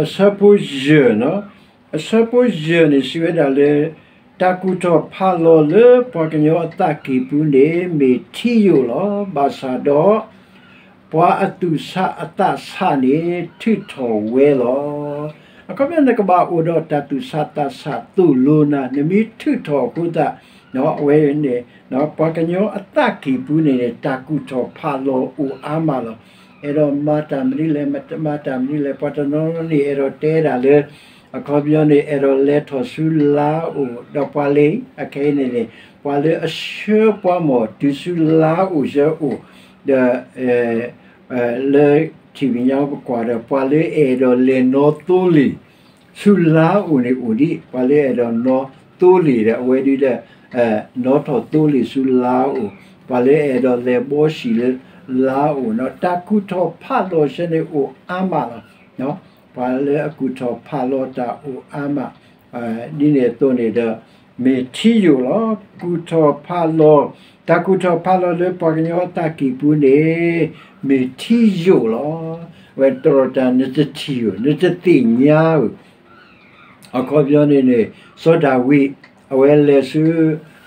အဆၢဖိယဲၢ်နီၤ, အဆၢဖိယဲၢ်န့ၣ် စံးဝဲဒၣ်လၢ တၢ်ကူၣ်ထီၣ်ဖးလီၤလၢပှၤကညီအသးကံၢ်ပူၤန့ၣ် မ့ၢ်ထံယိာ်လီၤ. ဘၣ်ဆၣ်ဒီး ပှၤအသူၣ်ဆးအသးဆးန့ၣ် ထုးထီၣ်ဝဲလီၤ. အခီပညီန့ၣ် နကဘၣ်အိၣ်ဒီးတၢ်သူၣ်ဆးသးဆးသိၣ်လိနၤ, နမ့ၢ်ထုးထီၣ်အဃိသတး အဝဲန့ၣ် ပှၤကညီအသးကံၢ်ပူၤန့ၣ်န့ၣ် တၢ်ကူၣ်ထီၣ်ဖးလီၤအိၣ်အါမးလီၤ. အဲၣ်ဒိးမၤတၢ်မနုၤလဲၣ် မၤတၢ်မနုၤလဲၣ်, ပှၤတနီၤနီၤန့ၣ် အဲၣ်ဒိးတဲဒၣ်လၢ အခီပညီန့ၣ် အဲၣ်ဒိးလဲၤထီၣ်ဆူလါအိၣ် ဒီးပှၤလဲၤ အခဲအံၤန့ၣ်န့ၣ် ပှၤလၢအဆှၢပှၤမီၢ်တုၤဆူလါအိၣ်ဆှၢအိၣ် ဒီး လၢထံၣ်ပညါပကွၢ်ဒီး ပှၤလၢအအဲၣ်ဒိးလဲၤနီၣ်သိလ့ၣ် ဆူလါအိၣ်န့ၣ်အိၣ်ဒံး, ပှၤလၢအအဲၣ်ဒိးနီၣ်သိလ့ၣ်ဒီး အဝဲဒုးဒီး နီၣ်ထီၣ်သိလ့ၣ်ဆူလါအိၣ်, ပှၤလၢအအဲၣ်ဒိးလဲၤဘီဆံၣ်လၢလါအိၣ်နီၤ, တၢ်ကူၣ်ထီၣ်ဖးလီၤဆၢန့ၣ်အိၣ်အါမးလီၤ. ပှၤလၢအကူၣ်ထီၣ်ဖးလီၤတၢ်အိၣ်အါမး ဒ်န့ၣ်အသိးန့ၣ်ဒီး မ့ၢ်ထံယိာ်လီၤ. ကူၣ်ထီၣ်ဖးလီၤ, တၢ်ကူၣ်ထီၣ်ဖးလီၤလၢပှၤကညီအသးကံၢ်ပူၤန့ၣ် မ့ၢ်ထံယိာ်လီၤ. အဝဲတရီတၢ်နတထံၣ်ဧိၤ နတသ့ၣ်ညါဧိၤ အခီပညီန့ၣ်န့ၣ် စီၤဒၤဝံး အဝဲလဲၤဆူ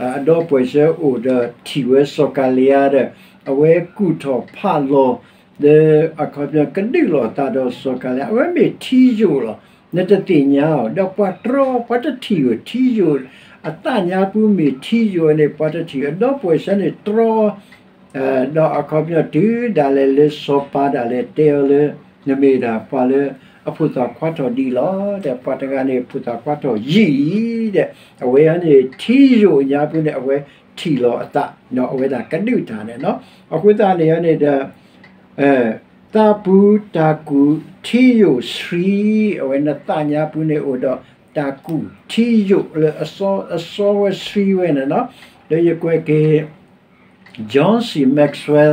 အဒီပုၢ်ဝဲၢ်ဆၢအိၣ်ဒီးထံၣ်ဝဲစီၤကၤလံယါဒီး အဝဲကူၣ်ထီၣ်ဖးလီၤ လၢအခီပညီ ကဒုးလိာ်အသးဒီးစီၤကၤလံယါ အဝဲမ့ၢ်ထံယိာ်လီၤ. နတသ့ၣ်ညါဧိၤ ဒီးပှၤတြီ ပှၤတထံၣ်ဧိၤ ထံယိာ် အသးညါပူၤမ့ၢ်ထံယိာ်န့ၣ် ပှၤတထံၣ် အဒီပုၢ်ဝဲၢ်ဆၢန့ၣ်တြီ ဒီးအခီပညီတုၤဒၣ်လဲာ်လၢစီၤပၤဒၣ်လဲာ်တဲအီၤလၢ နမ့ၢ်ဒၣ်ပှၤလၢအဖိသၣ်ခွါထီၣ်ဒံးလီၤ. ဒီးပှၤတဂၤန့ၣ်ဖိသၣ်ခွါထီၣ်ယံာ်အံၤဒီး အဝဲအံၤန့ၣ် ထံယိာ်ညါပူၤန့ၣ် အဝဲထံၣ်လီၤအသး အဝဲဒၣ်ကဒုးတၢ်န့ၣ်နီၤ. အဃိသတးန့ၣ်န့ၣ်ဒီး သးပူၤတၢ်ကူၣ်ထံယိာ်ဆှံ အဝဲနသးညါပူၤန့ၣ်အိၣ်ဒီးတၢ်ကူၣ်ထံယိာ်လၢအစီဝဲဆှံဝဲန့ၣ်နီၤ. လၢယကွဲးက့ၤ John C Maxwell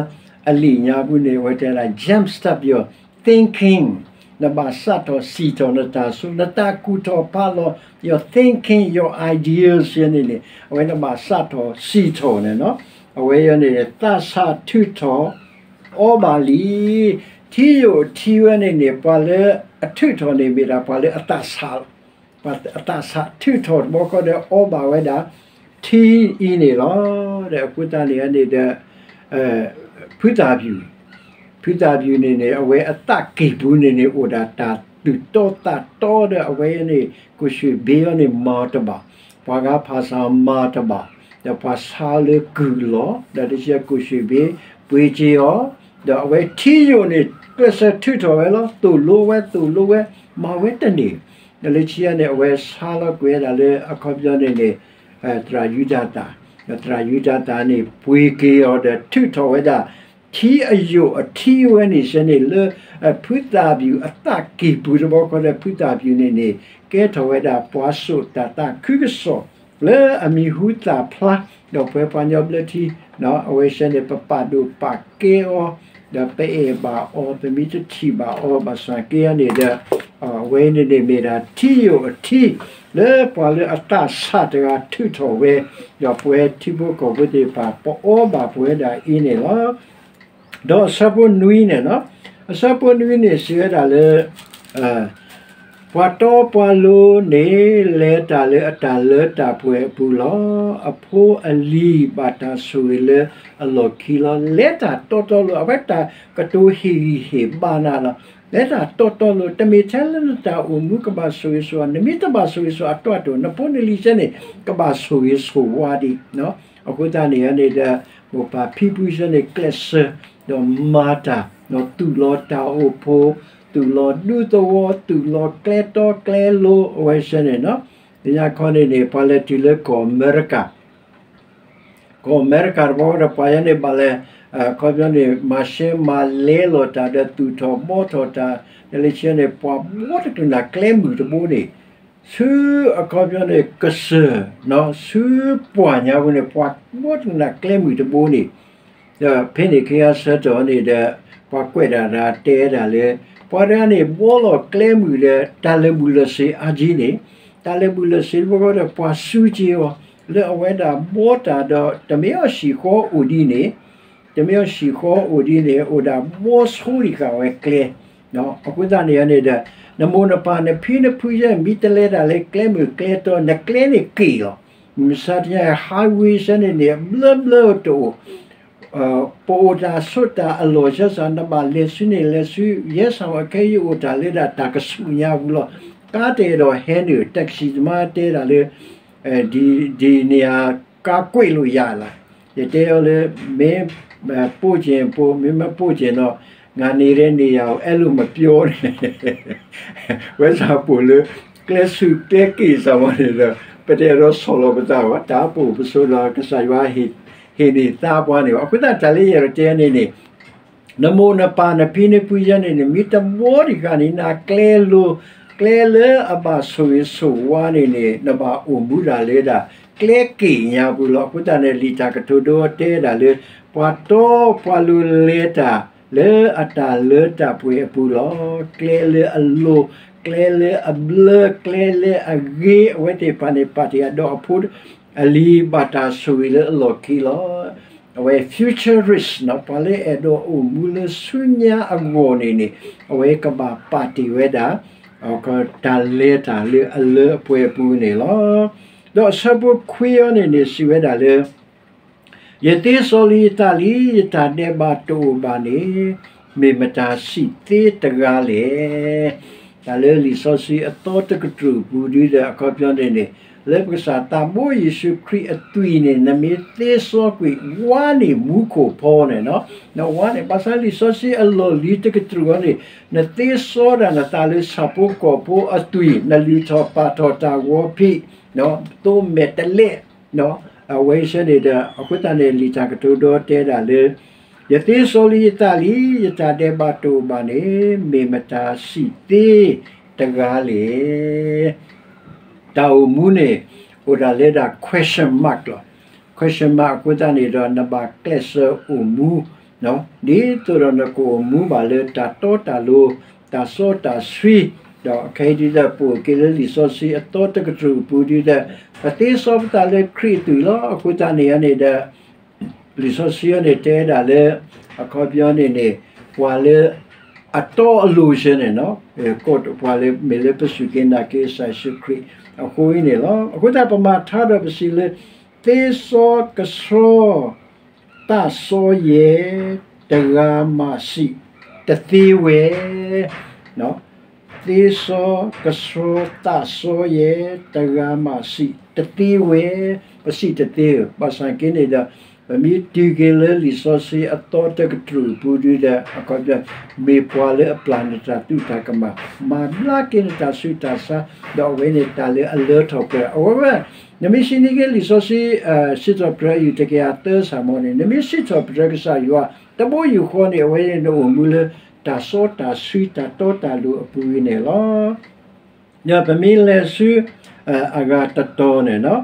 အလံာ်ညါပူၤန့ၣ် အဝဲတဲဒၣ် jump start your thinking နဘၣ်စးထီၣ်စံၣ်ထီၣ်နတၢ်ဆိ နတၢ်ကူၣ်ထီၣ်ဖးလီၤ your thinking your ideas ယဲန့ၣ်န့ၣ် အဝဲနဘၣ်စးထီၣ်စံၣ်ထီၣ်န့ၣ်နီၤ. အဝဲယဲန့ၣ် သးဆးထုးထီၣ် အီဘၣ်လံ. ထံယိာ်ထံဝဲန့ၣ်န့ၣ် ပှၤလၢအထုးထီၣ်န့ၣ်မ့ၢ်ဒၣ်ပှၤလၢအသးဆးလီၤ. ပှၤအသးဆးထုးထီၣ်တဘျီဃီဒီးအီဘၣ်ဝဲဒၣ် ထံအံၤန့ၣ်လီၤ. ဒီးအဃိသတးန့ၣ်န့ၣ်ဒီး ဖုသၣ်ပျူၤ ဖုသၣ်ပျူၤန့ၣ်န့ၣ် အဝဲအသးကံၢ်ပူၤန့ၣ်န့ၣ် အိၣ်ဒၣ်တၢ်သူၣ်တီသးတီဒီးအဝဲန့ၣ် ကိုရွှေဘိန့ၣ်မၤတဘၣ်, ပှၤဂၤဖးဆးမၤတဘၣ်, ဒီးပှၤဆါလၢကုၢ်လီၤ, ဒီးတဆံးကိုရွှေဘိ ပှ့ၤက့ၤအီၤ, ဒီးအဝဲထံယိာ်န့ၣ် ကျဲးစၢးထုးထီၣ်ဝဲလီၤ, သိၣ်လိဝဲ သိၣ်လိဝဲ, မၤဝဲတန့ၢ်, ဒီးလၢခံန့ၣ် အဝဲဆါလီၤကွံာ်ဝဲဒၣ်လၢအခီပညီန့ၣ်န့ၣ် သရၣ်ယူဒၤသၣ်, ဒီးသရၣ်ယူဒၤသၣ်န့ၣ် ပှ့ၤက့ၤအီၤဒီးထုးထီၣ်ဝဲဒၣ် ထံအယိာ်အထံဝဲန့ၣ်စ့ၢ်န့ၣ်လၢ ဖုသၣ်ပျူၤအသးကံၢ်ပူၤတဘျီဃီဒီး ဖုသၣ်ပျူၤန့ၣ်န့ၣ် ကဲထီၣ်ဝဲဒၣ်ပှၤစိာ်တၢ်သးခုကစီၣ် လၢအမံၤဟူသၣ်ဖျါ, ဒီးပှၤပှၤကညီဘျၢထံ အဝဲစ့ၢ်န့ၣ် ပပာ်ဒိၣ်ပာ်ကဲအီၤ, ဒီးပအဲၣ်ဘၣ်အီၤ ပမ့ၢ်တထံၣ်ဘၣ်အီၤ ဘၣ်ဆၣ်က့န့ၣ်ဒီး အဝဲန့ၣ်န့ၣ်မ့ၢ်ဒၣ်ထံယိာ်အထံ လၢပှၤလၢအသးဆးတဂၤထုးထီၣ်ဝဲ, ဒီးပဝဲထံဖိကီၢ်ဖိသ့ၣ်တဖၣ် ပအီဘၣ်ပဝဲဒၣ်အံၤန့ၣ်လီၤ. ဒီးအဆၢဖိနွံန့ၣ်လီၤ. အဆၢဖိနွံန့ၣ် စံးဝဲဒၣ်လၢ ပှၤတီပှၤလိၤန့ၣ် လဲၤတၢ်လၢအတၢ်လၢတၢ်ပှဲၤအပူၤလီၤ. အဖိအလံၤဘၣ်တၢ်ဆိၣ်ဂ့ၤလၢအလီၢ်ခံလီၤ. လဲၤတၢ်တီတီလိၤ အဝဲတၢ်ကတိၤဟ့ၣ်ဂံၢ်ဟ့ၣ်ဘါနၤလီၤ. လဲၤတၢ်တီတီလိၤ တမ့ၢ်ထဲလၢနတၢ်အိၣ်မူကဘၣ်ဆိၣ်ဂ့ၤဆိၣ်ဝါ, နမ့ၢ်တဘၣ်ဆိၣ်ဂ့ၤဆိၣ်ဝါအတီအတိၢ် နဖိနလံၤစ့ၢ်န့ၣ် ကဘၣ်ဆိၣ်ဂ့ၤဆိၣ်ဝါဒံး. အဃိသတးန့ၣ်န့ၣ်ဒီး မိၢ်ပၢ်ဖံဖုစ့ၢ်န့ၣ် ကျဲးစၢး ဒီးမၤတၢ် ဒီးသူၣ်လီၤတၢ်အိၣ်ဖှိၣ်, သူၣ်လီၤဒူသဝီ, သူၣ်လီၤကျဲတီကျဲလိၤ အဝဲစ့ၢ်န့ၣ်လီၤ. လၢညါခီန့ၣ်န့ၣ် ပှၤလဲၤတုၤလၢကီၢ်အမဲရကၤ ကီၢ်အမဲရကၤတဘျီဃီဒီး ပှၤယဲန့ၣ်ဘၣ်လဲၤ အခီပညီန့ၣ် မၤရှဲမၤလဲလီၤတၢ်ဒီးသူၣ်ထီၣ်ဘှီထီၣ်တၢ် ဒီးလၢခံန့ၣ် ပှၤဘှီတကနၣ်ကျဲမုၢ်တဘိန့ၣ် ဆူအခီပညီန့ၣ် ကစၢၢ် ဆူပှၢ်ညါပူၤန့ၣ် ပှၤဘှီတကနၣ်ကျဲမုၢ်တဘိန့ၣ် ဒီးဖဲန့ၣ်ခ့အဆၢကတီၢ်န့ၣ်ဒီး ပှၤကွဲးဒၣ်တၢ်တဲဒၣ်လၢ ပှၤတဂၤန့ၣ် ဘှီလီၤကျဲမုၢ်ဒီး တၢ်လၢာ်ဘူၣ်လၢာ်စ့အါကံန့ၣ် တၢ်လၢာ်ဘူၣ်လၢာ်စ့တဘျီဃီဒီး ပှၤစူးက့ၤအီၤ လၢအဝဲဒၣ်ဘှီတၢ်ဒီး တမ့ၢ်အီၣ်ဟံၣ်ဃီအိၣ်ဒ်န့ၣ် တမ့ၢ်အီၣ်ဟံၣ်ဃီအိၣ်ဒ်န့ၣ် အိၣ်ဒၣ်ဘှီဆိဒံးဃာ်ဝဲကျဲ အဃိသတးန့ၣ်န့ၣ်ဒီး နမိၢ်နပၢ်နဖံနဖုယဲၢ် မ့ၢ်တလဲၤတၢ်လၢကျဲမုၢ်ကျဲတီ နကျဲန့ၣ်က့ၣ်လီၤ. မုၢ်မဆါတနံၤ highway ဆၢန့ၣ်န့ၣ် အဘျၢဘျၢတအိၣ် ပအိၣ်တၢ်ဆိးတၢ်အလီၢ်ဆၢစ့ၢ် နဘၣ်လဲၤဆူန့ၣ်လဲၤဆူ ယဲစ့ၢ်အခဲအံၤအိၣ်တၢ်လၢဒၣ်တၢ်ကဆူးညါပူၤလီၤ. ကါတအဲၣ်ဒိးဟဲနုာ် တၢ်ကဆံးတမါတဲဒၣ်လၢ ဒီးန့ၣ်ဧါ ကါကွံာ်လိာ်ယၤလီၤ. ယတဲအီၤလၢ မ့ၢ် ပို့ကျဉ်ပို့ မ့မ့ၢ်ပို့ကျဉ်ဒီး ငါနေရဲနေရာကို အဲလိုမပြောနဲ့ ဝဲစ့ၢ်ပှၤလၢ ကျဲဆူးကျဲက့ၣ်စ့ၢ်မီၤန့ၣ်ဒီး ပတအဲၣ်ဒိးဆီၣ်လီၤပသးဘၣ် တၢ်ပအိၣ်ပဆိးဒီး ကစၢ်ယွၤ ဟ့ၣ်န့ၢ်သါပှၤန့ၣ်ဘၣ်. အဃိသတးတၢ်လၢယအဲၣ်ဒိးတဲန့ၣ်န့ၣ် နမိၢ်နပၢ်နဖံနဖုယဲၢ်န့ၣ်န့ၣ် မ့ၢ်တဘှီတဂၤန့ၣ် နကျဲလိၤ ကျဲလၢအဘၣ်ဆိၣ်ဂ့ၤဆိၣ်ဝါန့ၣ်န့ၣ် နဘၣ်အိၣ်မူဒၣ်လၢဒၣ် ကျဲက့ၣ်ညါပူၤလီၤ. အဃိသတးန့ၣ် လံာ်တၢ်ကတိၤဒိတဲဒၣ်လၢ ပှၤတီပှၤလိၤလဲၤတၢ်လၢအတၢ်လၢတၢ်ပှဲၤအပူၤလီၤ. ကျဲလၢအလိၤ ကျဲလၢအဘျၢ ကျဲလၢအဂ့ၤ အဝဲသ့ၣ်တဖၣ်န့ၣ် ပာ်တ့ၢ်အဒီးအဖိအလံၤ ဘၣ်တၢ်ဆိၣ်ဂ့ၤလၢအလီၢ်ခံလီၤ. အဝဲ futurist နီၤ ပှၤလၢအဲၣ်ဒိးအိၣ်မူလၢဆူညါအဂီၢ်န့ၣ်န့ၣ် အဝဲကဘၣ်ပာ်တ့ၢ်ဝဲဒၣ် တၢ်လဲၤတၢ်လၢအလၢအပှဲၤအပူၤန့ၣ်လီၤ. ဒီးအဆၢဖိခွံအံၤန့ၣ်န့ၣ် စံးဝဲဒၣ်လၢ ယသ့စီလံယသးလံ ယတၢ်ဒဲးဘးတအိၣ်ဘၣ်န့ၣ် မ့ၢ်မတၤစံးသ့တဂၤလဲၣ်. တၢ်လၢလံာ်စီဆှံအသီတကတြူၢ်အပူၤဒ်ဒီး အခီပညီန့ၣ်န့ၣ် လၢပကစၢ်သးဘိယ့ၣ်ၡူးခရံာ်အသွံၣ်န့ၣ် နမ့ၢ်သ့စီကွံာ် ဝါန့ၢ်မူခိၣ်ဖီန့ၣ်နီၤ, နဝါန့ၢ် ဘၣ်ဆၣ်လံာ်စီဆှံအလီၢ်လံၤတကတြူၢ်အံၤန့ၣ် နသ့စီဒၣ်နသးလၢဆၣ်ဖိကီၢ်ဖိအသွံၣ် နလုၢ်ထီၣ်ပာ်ထီၣ်တၢ်ဂီၤဖံး သိမဲာ်တဲးလဲး အဝဲဆၢန့ၣ်ဒီး အဃိသတးန့ၣ် လံာ်တၢ်ကတိၤဒိတဲဒၣ်လၢ ယသ့စီလံယသးလံ ယတၢ်ဒဲးဘးတအိၣ်ဘၣ်န့ၣ် မ့ၢ်မတၤစံးသ့တဂၤလဲၣ်. တၢ်အိၣ်မူန့ၣ် အိၣ်ဒၣ်လၢဒၣ် question mark လီၤ. question mark အဃိသတးန့ၣ်ဒီး နဘၣ်ကျဲးစၢးအိၣ်မူ ဒ်သိးဒီးနကအိၣ်မူဘၣ်လၢတၢ်တီတၢ်လိၤ တၢ်စီတၢ်ဆှံ ဒီးခဲအံၤဒ်သိးပအိၣ်က့ၤလၢလံာ်စီဆှံအသီတကတြူၢ်အပူၤဒ်ဒီး ပသ့စီပသးလၢခရံာ်အသွံၣ်လီၤ. အဃိသတးန့ၣ်န့ၣ်ဒီး လံာ်စီဆှံအံၤန့ၣ်တဲဒၣ်လၢ အခီပညီန့ၣ်န့ၣ် ပှၤလၢ အတီအလိၤဆၢန့ၣ်နီၤ, ပှၤလၢမ့ၢ်လၢပစူၢ်က့ၤနာ်က့ၤကစၢ်ယ့ၣ်ၡူးခရံာ်အဃိအံၤန့ၣ်လီၤ. အဃိသတးပမၤထါဒီးပစံးလၢ သ့စီကဆှီ သးစီယဲၢ် တဂၤမးစံး တသ့ဝဲ သ့စီကဆှီသးစီယဲၢ် တဂၤမးစံး တသ့ဝဲ, ပစံးတသ့ဧၢ, ဘၣ်ဆၣ်က့န့ၣ်ဒီး ပမ့ၢ်တုၤက့ၤလၢလံာ်စီဆှံအသီတကတြူၢ်အပူၤဒ်ဒီး အခီပညီ မ့ၢ်ပှၤလၢအပျၢ်နတၢ်သူၣ်တၢ်ကမၣ်, မၤဘျါက့ၤနတၢ်ဆူးတၢ်ဆါ, ဒီးအဝဲန့ၣ်တၢ်လၢအလၢထီၣ်ပှဲၤ, အဝဲဝဲ နမ့ၢ်စံးန့ၢ်က့ၤလံာ်စီဆှံ စံးထီၣ်ပတြၢၤအယုၢ်တကယၤသၢ ဆၢမီၤန့ၣ် နမ့ၢ်စံးထီၣ်ပတြၢၤကစၢ်ယွၤ တဘိယူၢ်ဃီန့ၣ် အဝဲန့ၣ်နအိၣ်မူလၢ တၢ်စီတၢ်ဆှံတၢ်တီတၢ်လိၤအပူၤအံၤန့ၣ်လီၤ. ဒီးပမ့ၢ်လဲၤဆူ အဂၤတတီၤန့ၣ်နီၤ,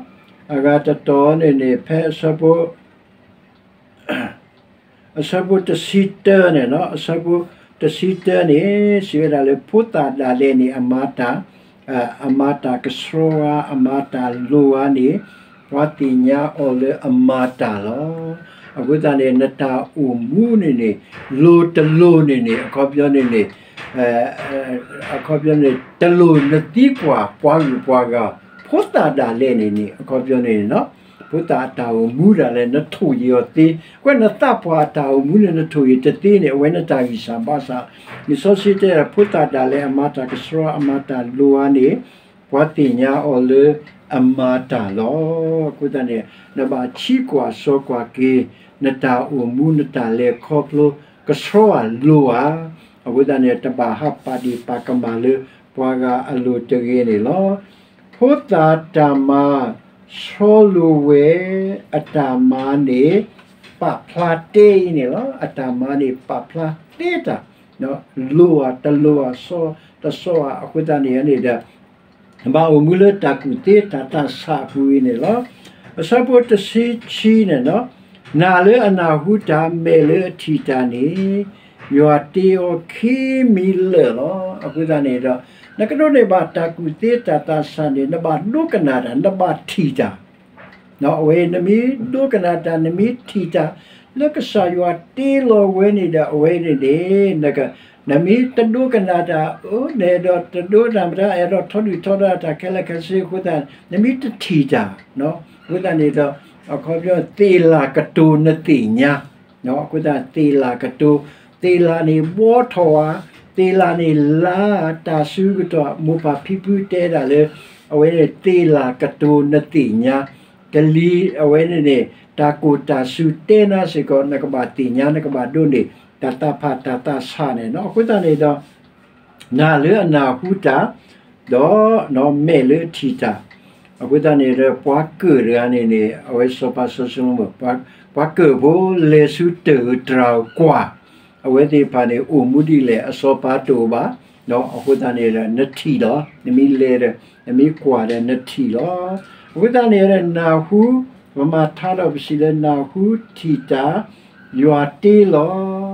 အဂၤတတီၤန့ၣ်န့ၣ် ဖဲအဆၢဖိ အဆၢဖိတဆံတၢန့ၣ်နီၤ, အဆၢဖိတဆံတၢန့ၣ် စံးဝဲဒၣ်လၢ ဖိသၣ်ဒၣ်လဲာ်န့ၣ် အမၤတၢ် အမၤတၢ်ကဆှီဧါ, အမၤတၢ်လိၤဧါန့ၣ် ပှၤသ့ၣ်ညါအီၤလၢအမၤတၢ်လီၤ. အဃိသတးန့ၣ် နတၢ်အိၣ်မူန့ၣ်န့ၣ် လိၤတလိၤန့ၣ်န့ၣ် အခီပညီန့ၣ်န့ၣ် အခီပညီန့ၣ် တလိၤနသံကွၢ်ပှၤဂုၤပှၤဂၤ, ဖိသၣ်ဒၣ်လဲာ်န့ၣ်န့ၣ် အခီပညီန့ၣ် ဖိသၣ်အတၢ်အိၣ်မူဒၣ်လဲာ် နထိၣ်ယံၤအီၤသ့, ကွဲးနသးပှၢ်အတၢ်အိၣ်မူန့ၣ် နထိၣ်ယံၤတသ့န့ၣ် အဝဲနတၢ်ဂံၢ်စၢ်ဘါစၢ်, လံာ်စီဆှံတဲ ဖိသၣ်ဒၣ်လဲာ်အမၤတၢ်ကဆှီ အမၤတၢ်လိၤဧါန့ၣ် ပှၤသ့ၣ်ညါအီၤလၢအမၤတၢ်လီၤ. အဃိသတးန့ၣ် နဘၣ်ဆံးကွၢ်စိကွၢ်က့ၤ နတၢ်အိၣ်မူနတၢ်လဲၤခီဖျိ ကဆှီဧါလိၤဧါ, အဃိသတးန့ၣ် တဘၣ်ဟးပာ်ဒ့ၣ်ပာ်ကမၣ်လၢပှၤဂၤအလိၤတဂ့ၤန့ၣ်လီၤ. ဖိသၣ်တၢ်မၤ ဆီလိၤဝဲ အတၢ်မၤန့ၣ် ပာ်ဖျါတဲအံၤန့ၣ်လီၤ. အတၢ်မၤန့ၣ် ပာ်ဖျါတဲတၢ် လိၤဧါတလိၤဧါ စီတစီဧါ အဃိသတးန့ၣ်န့ၣ်ဒီး ဘၣ်အိၣ်မူလၢတၢ်ကူၣ်သ့တၢ်သးဆးအပူၤအံၤန့ၣ်လီၤ. အဆၢဖိတဆံခံန့ၣ်နီၤ, နၢ်လၢအနၢ်ဟူတၢ် မဲာ်လၢအထံၣ်တၢ်န့ၣ် ယွၤတ့အီၤခံမံၤလၢာ်လီၤ. အဃိသတးန့ၣ်ဒီး နကဒိးန့ၢ်ဘၣ်တၢ်ကူၣ်သ့တၢ်သးဆးန့ၣ် နဘၣ်ဒိကနၣ်တၢ် နဘၣ်ထံၣ်တၢ် အဝဲ နမ့ၢ်ဒိကနၣ်တၢ် နမ့ၢ်ထံၣ်တၢ် လၢကစၢ်ယွၤတ့လီၤဝဲန့ၣ်ဒီး အဝဲန့ၣ်န့ၣ် နက နမ့ၢ်တဒိကနၣ်တၢ် အၢ နအဲၣ်ဒိးတဒိကနၣ်မတၤ အဲၣ်ဒိးထီဒုၣ်ထီဒါတၢ်ခဲလၢာ်ခဲဆ့အဃိသတး နမ့ၢ်တထံၣ်တၢ်, အဃိသတးန့ၣ်ဒီး အခီပညီ သ့ၣ်လၣ်ကတိၤနသ့ၣ်ညါ, အဃိသတး သ့ၣ်လၣ်ကတိၤ, သ့ၣ်လၣ်န့ၣ်ဘှီထီၣ်ဧါ, သ့ၣ်လၣ်န့ၣ်လါတၢ်စုကတီၢ် မိၢ်ပၢ်ဖံဖုတဲဒၣ်လၢ အဝဲန့ၣ်သ့ၣ်လၣ်ကတိၤနသ့ၣ်ညါ, ကလံၤအဝဲန့ၣ်န့ၣ် တၢ်ကိၢ်တၢ်စူၤတဲနၤစ့ၢ်ကီး နကဘၣ်သ့ၣ်ညါ နကဘၣ်ဒိးန့ၢ် တၢ်သးဖးတၢ်သးဆးန့ၣ်လီၤ. အဃိသတးန့ၣ်ဒီး နၢ်လၢအနၢ်ဟူတၢ် ဒီးမဲာ်လၢအထံၣ်တၢ်, အဃိသတးန့ၣ်ဒီး ပှၤကၢၣ်တဂၤန့ၣ်န့ၣ် အဝဲစီၤပၤစီၤၡလိၤမိၣ် ပှၤကၢၣ်ဖိလဲၤဆူတၢ်အုးတြၤအုးကွၢ်, အဝဲသ့ၣ်တဖၣ်န့ၣ် အိၣ်မူဒ်လဲၣ် အစီၤပၤတအိၣ်ဘၣ်, အဃိသတးန့ၣ်ဒီး နထံၣ်လီၤ နမ့ၢ်လဲၤဒီး နမ့ၢ်ကွၢ်ဒီးနထံၣ်လီၤ. အဃိသတးန့ၣ်ဒီး နၢ်ဟူ ပမၤထါဒီးပစံးလၢ နၢ်ဟူထံၣ်တၢ် ယွၤတ့လီၤ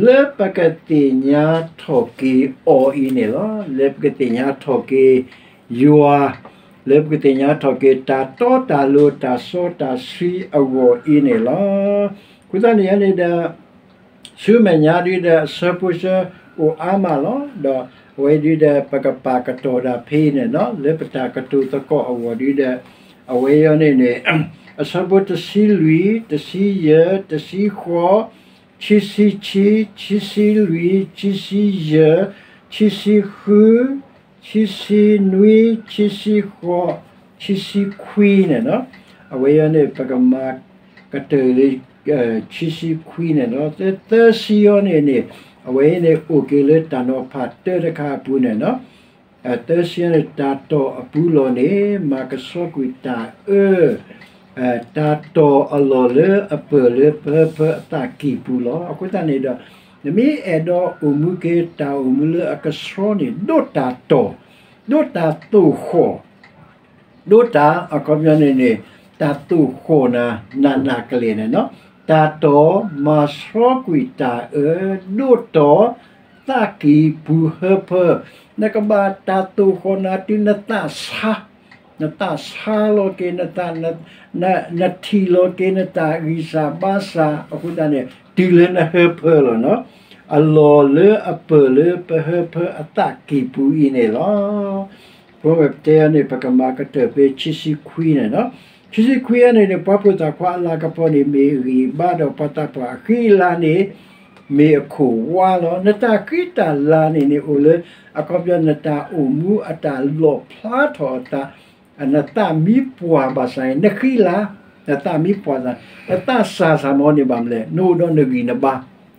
လၢပကသ့ၣ်ညါထီၣ်က့ၤအီၤအံၤန့ၣ်လီၤ. လၢပကသ့ၣ်ညါထီၣ်က့ၤယွၤ, လၢပကသ့ၣ်ညါထီၣ်က့ၤ တၢ်တီတၢ်လိၤတၢ်စီတၢ်ဆှံအဂီၢ်အံၤန့ၣ်လီၤ. အဃိသတးန့ၣ်န့ၣ်ဒီး ဆူမဲာ်ညါဒ်ဒီး အဆၢဖိဆၢအိၣ်အါမးလီၤ. ဒီးအဝဲဒ်ဒီး ပကပာ်ကတီၢ်ဒၣ်ဖဲအံၤန့ၣ်လီၤ. လၢပတၢ်ကတိၤသကိးအဂီၢ်ဒ်ဒီး အဝဲအံၤန့ၣ်န့ၣ် အဆၢဖိတဆံလွံၢ်, တဆံယဲၢ်, တဆံဃိး, ခံဆံခံ, ခံဆံလွံၢ်, ခံဆံယဲၢ်, ခံဆံဃု, ခံဆံနွံ, ခံဆံဃိး, ခံဆံခွံန့ၣ်လီၤ. အဝဲအံၤန့ၣ် ပကမၤကတၢၢ်လၢ ခံဆံခွံန့ၣ်လီၤ. သၢဆံအံၤန့ၣ်န့ၣ် အဝဲအံၤန့ၣ် အိၣ်က့ၤလၢတၢ်နီၤဖးတၢတခါအပူၤန့ၣ်လီၤ. သၢဆံန့ၣ် တၢ်တီၢ်အပူၤလီၢ်န့ၣ် မၤကဆှီကွံာ်တၢ်အၢ တၢ်တီၢ်အလီၢ်လၢအပၢၢ်လၢပဟၢဖၢအသးကံၢ်ပူၤလီၤ. အဃိသတးန့ၣ်ဒီး နမ့ၢ်အဲၣ်ဒိးအိၣ်မူက့ၤ တၢ်အိၣ်မူလၢအကဆှီန့ၣ် ဒိးတၢ်တီၢ်, ဒိးတၢ်သိၣ်ဃီၣ်, ဒိးတၢ် အခီပညီန့ၣ်န့ၣ် တၢ်သိၣ်ဃီၣ်နၤ နးနးကလဲာ်န့ၣ်လီၤ. တၢ်တီၢ်မၤဆှီကွံာ်တၢ်အၢ ဒိးတီၢ် သးကံၢ်ပူၤဟၢဖၢ, နကဘၣ်တၢ်သိၣ်ဃီၣ်နၤ တုၤနသးဆါ, နသးဆါလီၤက့ၤနသး, နထံၣ်လီၤက့ၤနတၢ်ဂံၢ်စၢ်ဘါစၢ် အဃိသတးန့ၣ် တုၤလၢနဟၢဖၢလီၤန့ၣ်လီၤ. အလီၢ်လၢအပၢၢ်လၢပဟၢဖၢအသးကံၢ်ပူၤအံၤန့ၣ်လီၤ. ပဝဲပတဲအံၤန့ၣ် ပကမၤကတၢၢ်ဖဲခံဆံခွံန့ၣ်လီၤ. ခံဆံခွံအံၤန့ၣ်န့ၣ် ပှၤဖိသၣ်ခွါအလၤကပီၤန့ၣ် မ့ၢ်ဂံၢ်ဘါဒီး ပှၤသးပှၢ်အဃံအလၤန့ၣ် မ့ၢ်အခိၣ်ဝါလီၤ. နတၢ်ဃံတၢ်လၤန့ၣ်န့ၣ် အိၣ်လၢ အခီပညီနတၢ်အိၣ်မူအတၢ်လီၣ်ဖျါထီၣ်အသး နသးမံပှၢ်ဘၣ်ဆၣ်န့ၣ် နဃံလၤ, နသးမံပှၢ်သး, နသးစၢ်စၢ်မ့ၢ်န့ၣ်ဘၣ်မနုၤလဲၣ်, နအိၣ်ဒီးနဂံၢ်နဘါ,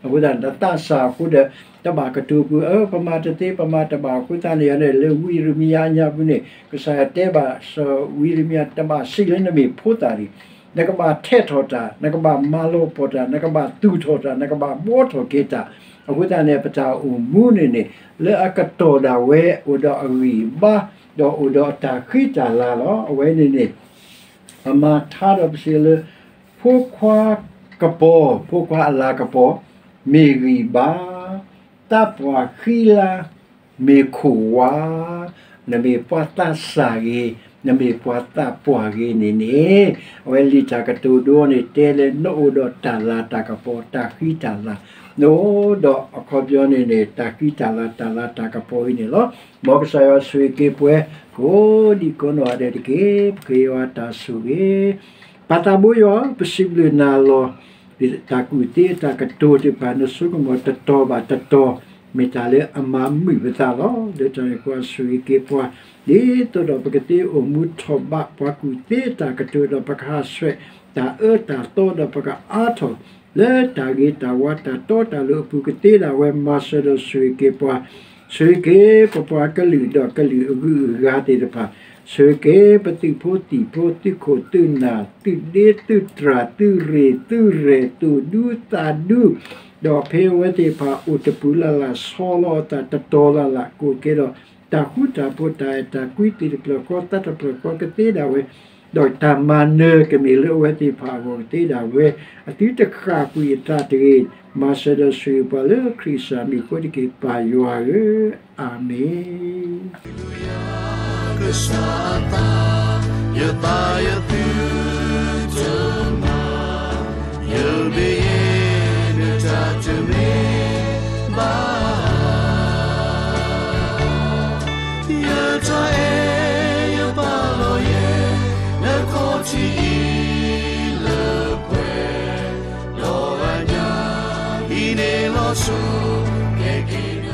အဃိသတး နသးစၢ်အဃိဒီး တဘၣ်ကတိၤပူၤ အၢ ပမၤတသ့ ပမၤတဘၣ် အဃိသတးန့ၣ်န့ၣ် လၢဝံယံးရမံယၤအညါပူၤန့ၣ် ကစၢ်ယွၤတဲဘၣ်စီၤဝံယံးရမံယၤ တဘၣ်စံးလၢနမ့ၢ်ဖိသၣ်တဂ့ၤ, နကဘၣ်ထဲးထီၣ်တၢ်, နကဘၣ်မၤလီၤပှီၢ်တၢ်, နကဘၣ်သူၣ်ထီၣ်တၢ်, နကဘၣ်ဘှီထီၣ်က့ၤတၢ်, အဃိသတးန့ၣ် ပတၢ်အိၣ်မူန့ၣ်န့ၣ် လၢအကတီၢ်ဒၣ်ဝဲ အိၣ်ဒီးအဂံၢ်အဘါ ဒီးအိၣ်ဒီးအတၢ်ဃံတၢ်လၤလီၤ. အဝဲန့ၣ်န့ၣ် ပမၤထါဒီးပစံးလၢ ဖိခွါကပီၤ, ဖိခွါအလၤကပီၤ မ့ၢ်ဂံၢ်ဘါ, သးပှၢ်ဃံလၤ မ့ၢ်ခိၣ်ဝါ, နမ့ၢ်ပှၤသးစၢ်ဂ့ၤ, နမ့ၢ်ပှၤသးပှၢ်ဂ့ၤန့ၣ်န့ၣ် အဝဲလံာ်တၢ်ကတိၤဒိန့ၣ် တဲလၢနအိၣ်ဒီးတၢ်လၤတၢ်ကပီၤ တၢ်ဃံတၢ်လၤ, နအိၣ်ဒီးအခီပညီန့ၣ်န့ၣ် တၢ်ဃံတၢ်လၤ တၢ်လၤတၢ်ကပီၤအံၤန့ၣ်လီၤ. မ်ကစၢ်ယွၤဆိၣ်ဂ့ၤက့ၤပှၤ ကိးဒံးကိးနီၢ်ဂၤဒဲးတက့ၢ်. ပဃ့ယွၤတၢ်ဆိၣ်ဂ့ၤ ပၢ်သးဘိယွၤ ပစံးဘျုးနၤလီၤ. တၢ်ကူၣ်သ့တၢ်ကတိၤသ့ၣ်တဖၣ် နဆိကမိၣ်တတီၤဘၣ်တတီၤ မ့ၢ်တၢ်လၢအမၤမုာ်ပသးလီၤ. လၢတၢ်န့ၣ်အဃိ ဆိၣ်ဂ့ၤက့ၤပှၤ ဒ်သိးဒီးပကသ့အိၣ်မူထီၣ်ဘး ပှၤကူၣ်သ့တၢ်ကတိၤဒီး ပကဟးဆှဲးတၢ်အၢတၢ်သီဒီး ပကအါထီၣ် လၢတၢ်ဂ့ၤတၢ်ဝါတၢ်တီတၢ်လိၤအပူၤကသ့ဒၣ်ဝဲ မၤစၢၤဒီးဆိၣ်ဂ့ၤက့ၤပှၤ ဆိၣ်ဂ့ၤက့ၤပပှၤကလုာ်ဒီးကလုာ်အဂုၤအဂၤသ့ၣ်တဖၣ်, ဆိၣ်ဂ့ၤက့ၤပသုးဖိသံၣ်ဖိ သုးခိၣ်သုးနၢ် သုးဒ့သုးတြၢ် သုးရ့ၣ်သုးရဲၣ် သူၣ်ဒူသးဒူ, ဒီးဖဲအဝဲသ့ၣ်တဖၣ်အိၣ်တပူၤလၢ်လၢ် ဆီလီၤအသးတတီၤလၢ်လၢ် ကအိၣ်က့ၤဒီး တၢ်ဃူတၢ်ဖိး တၢ်အဲၣ်တၢ်ကွံ သ့ၣ်တဖျၢၣ်ဃီ သးတဖျၢၣ်ဃီကသ့ဒၣ်ဝဲ ဒီးတၢ်မၤနၢၤကမ့ၢ်လၢအဝဲသ့ၣ်တဖၣ်အဂီၢ် ကသ့ဒၣ်ဝဲ အသုတဃၣ်ကွံာ်အသးတဂ့ၤ, မၤစၢၤဒီးဆိၣ်ဂ့ၤပှၤလၢခရံာ်စၢ်မံၤအဃိတက့ၢ် ပၢ်ယွၤဧၢ, အၤမ့ၣ်. ယသးယသုတမၤ, ယမ့ၢ်ယဲနတၢ်တမ့ၢ်ဘၣ် ဆိၣ်ဂ့ၤက့ၤ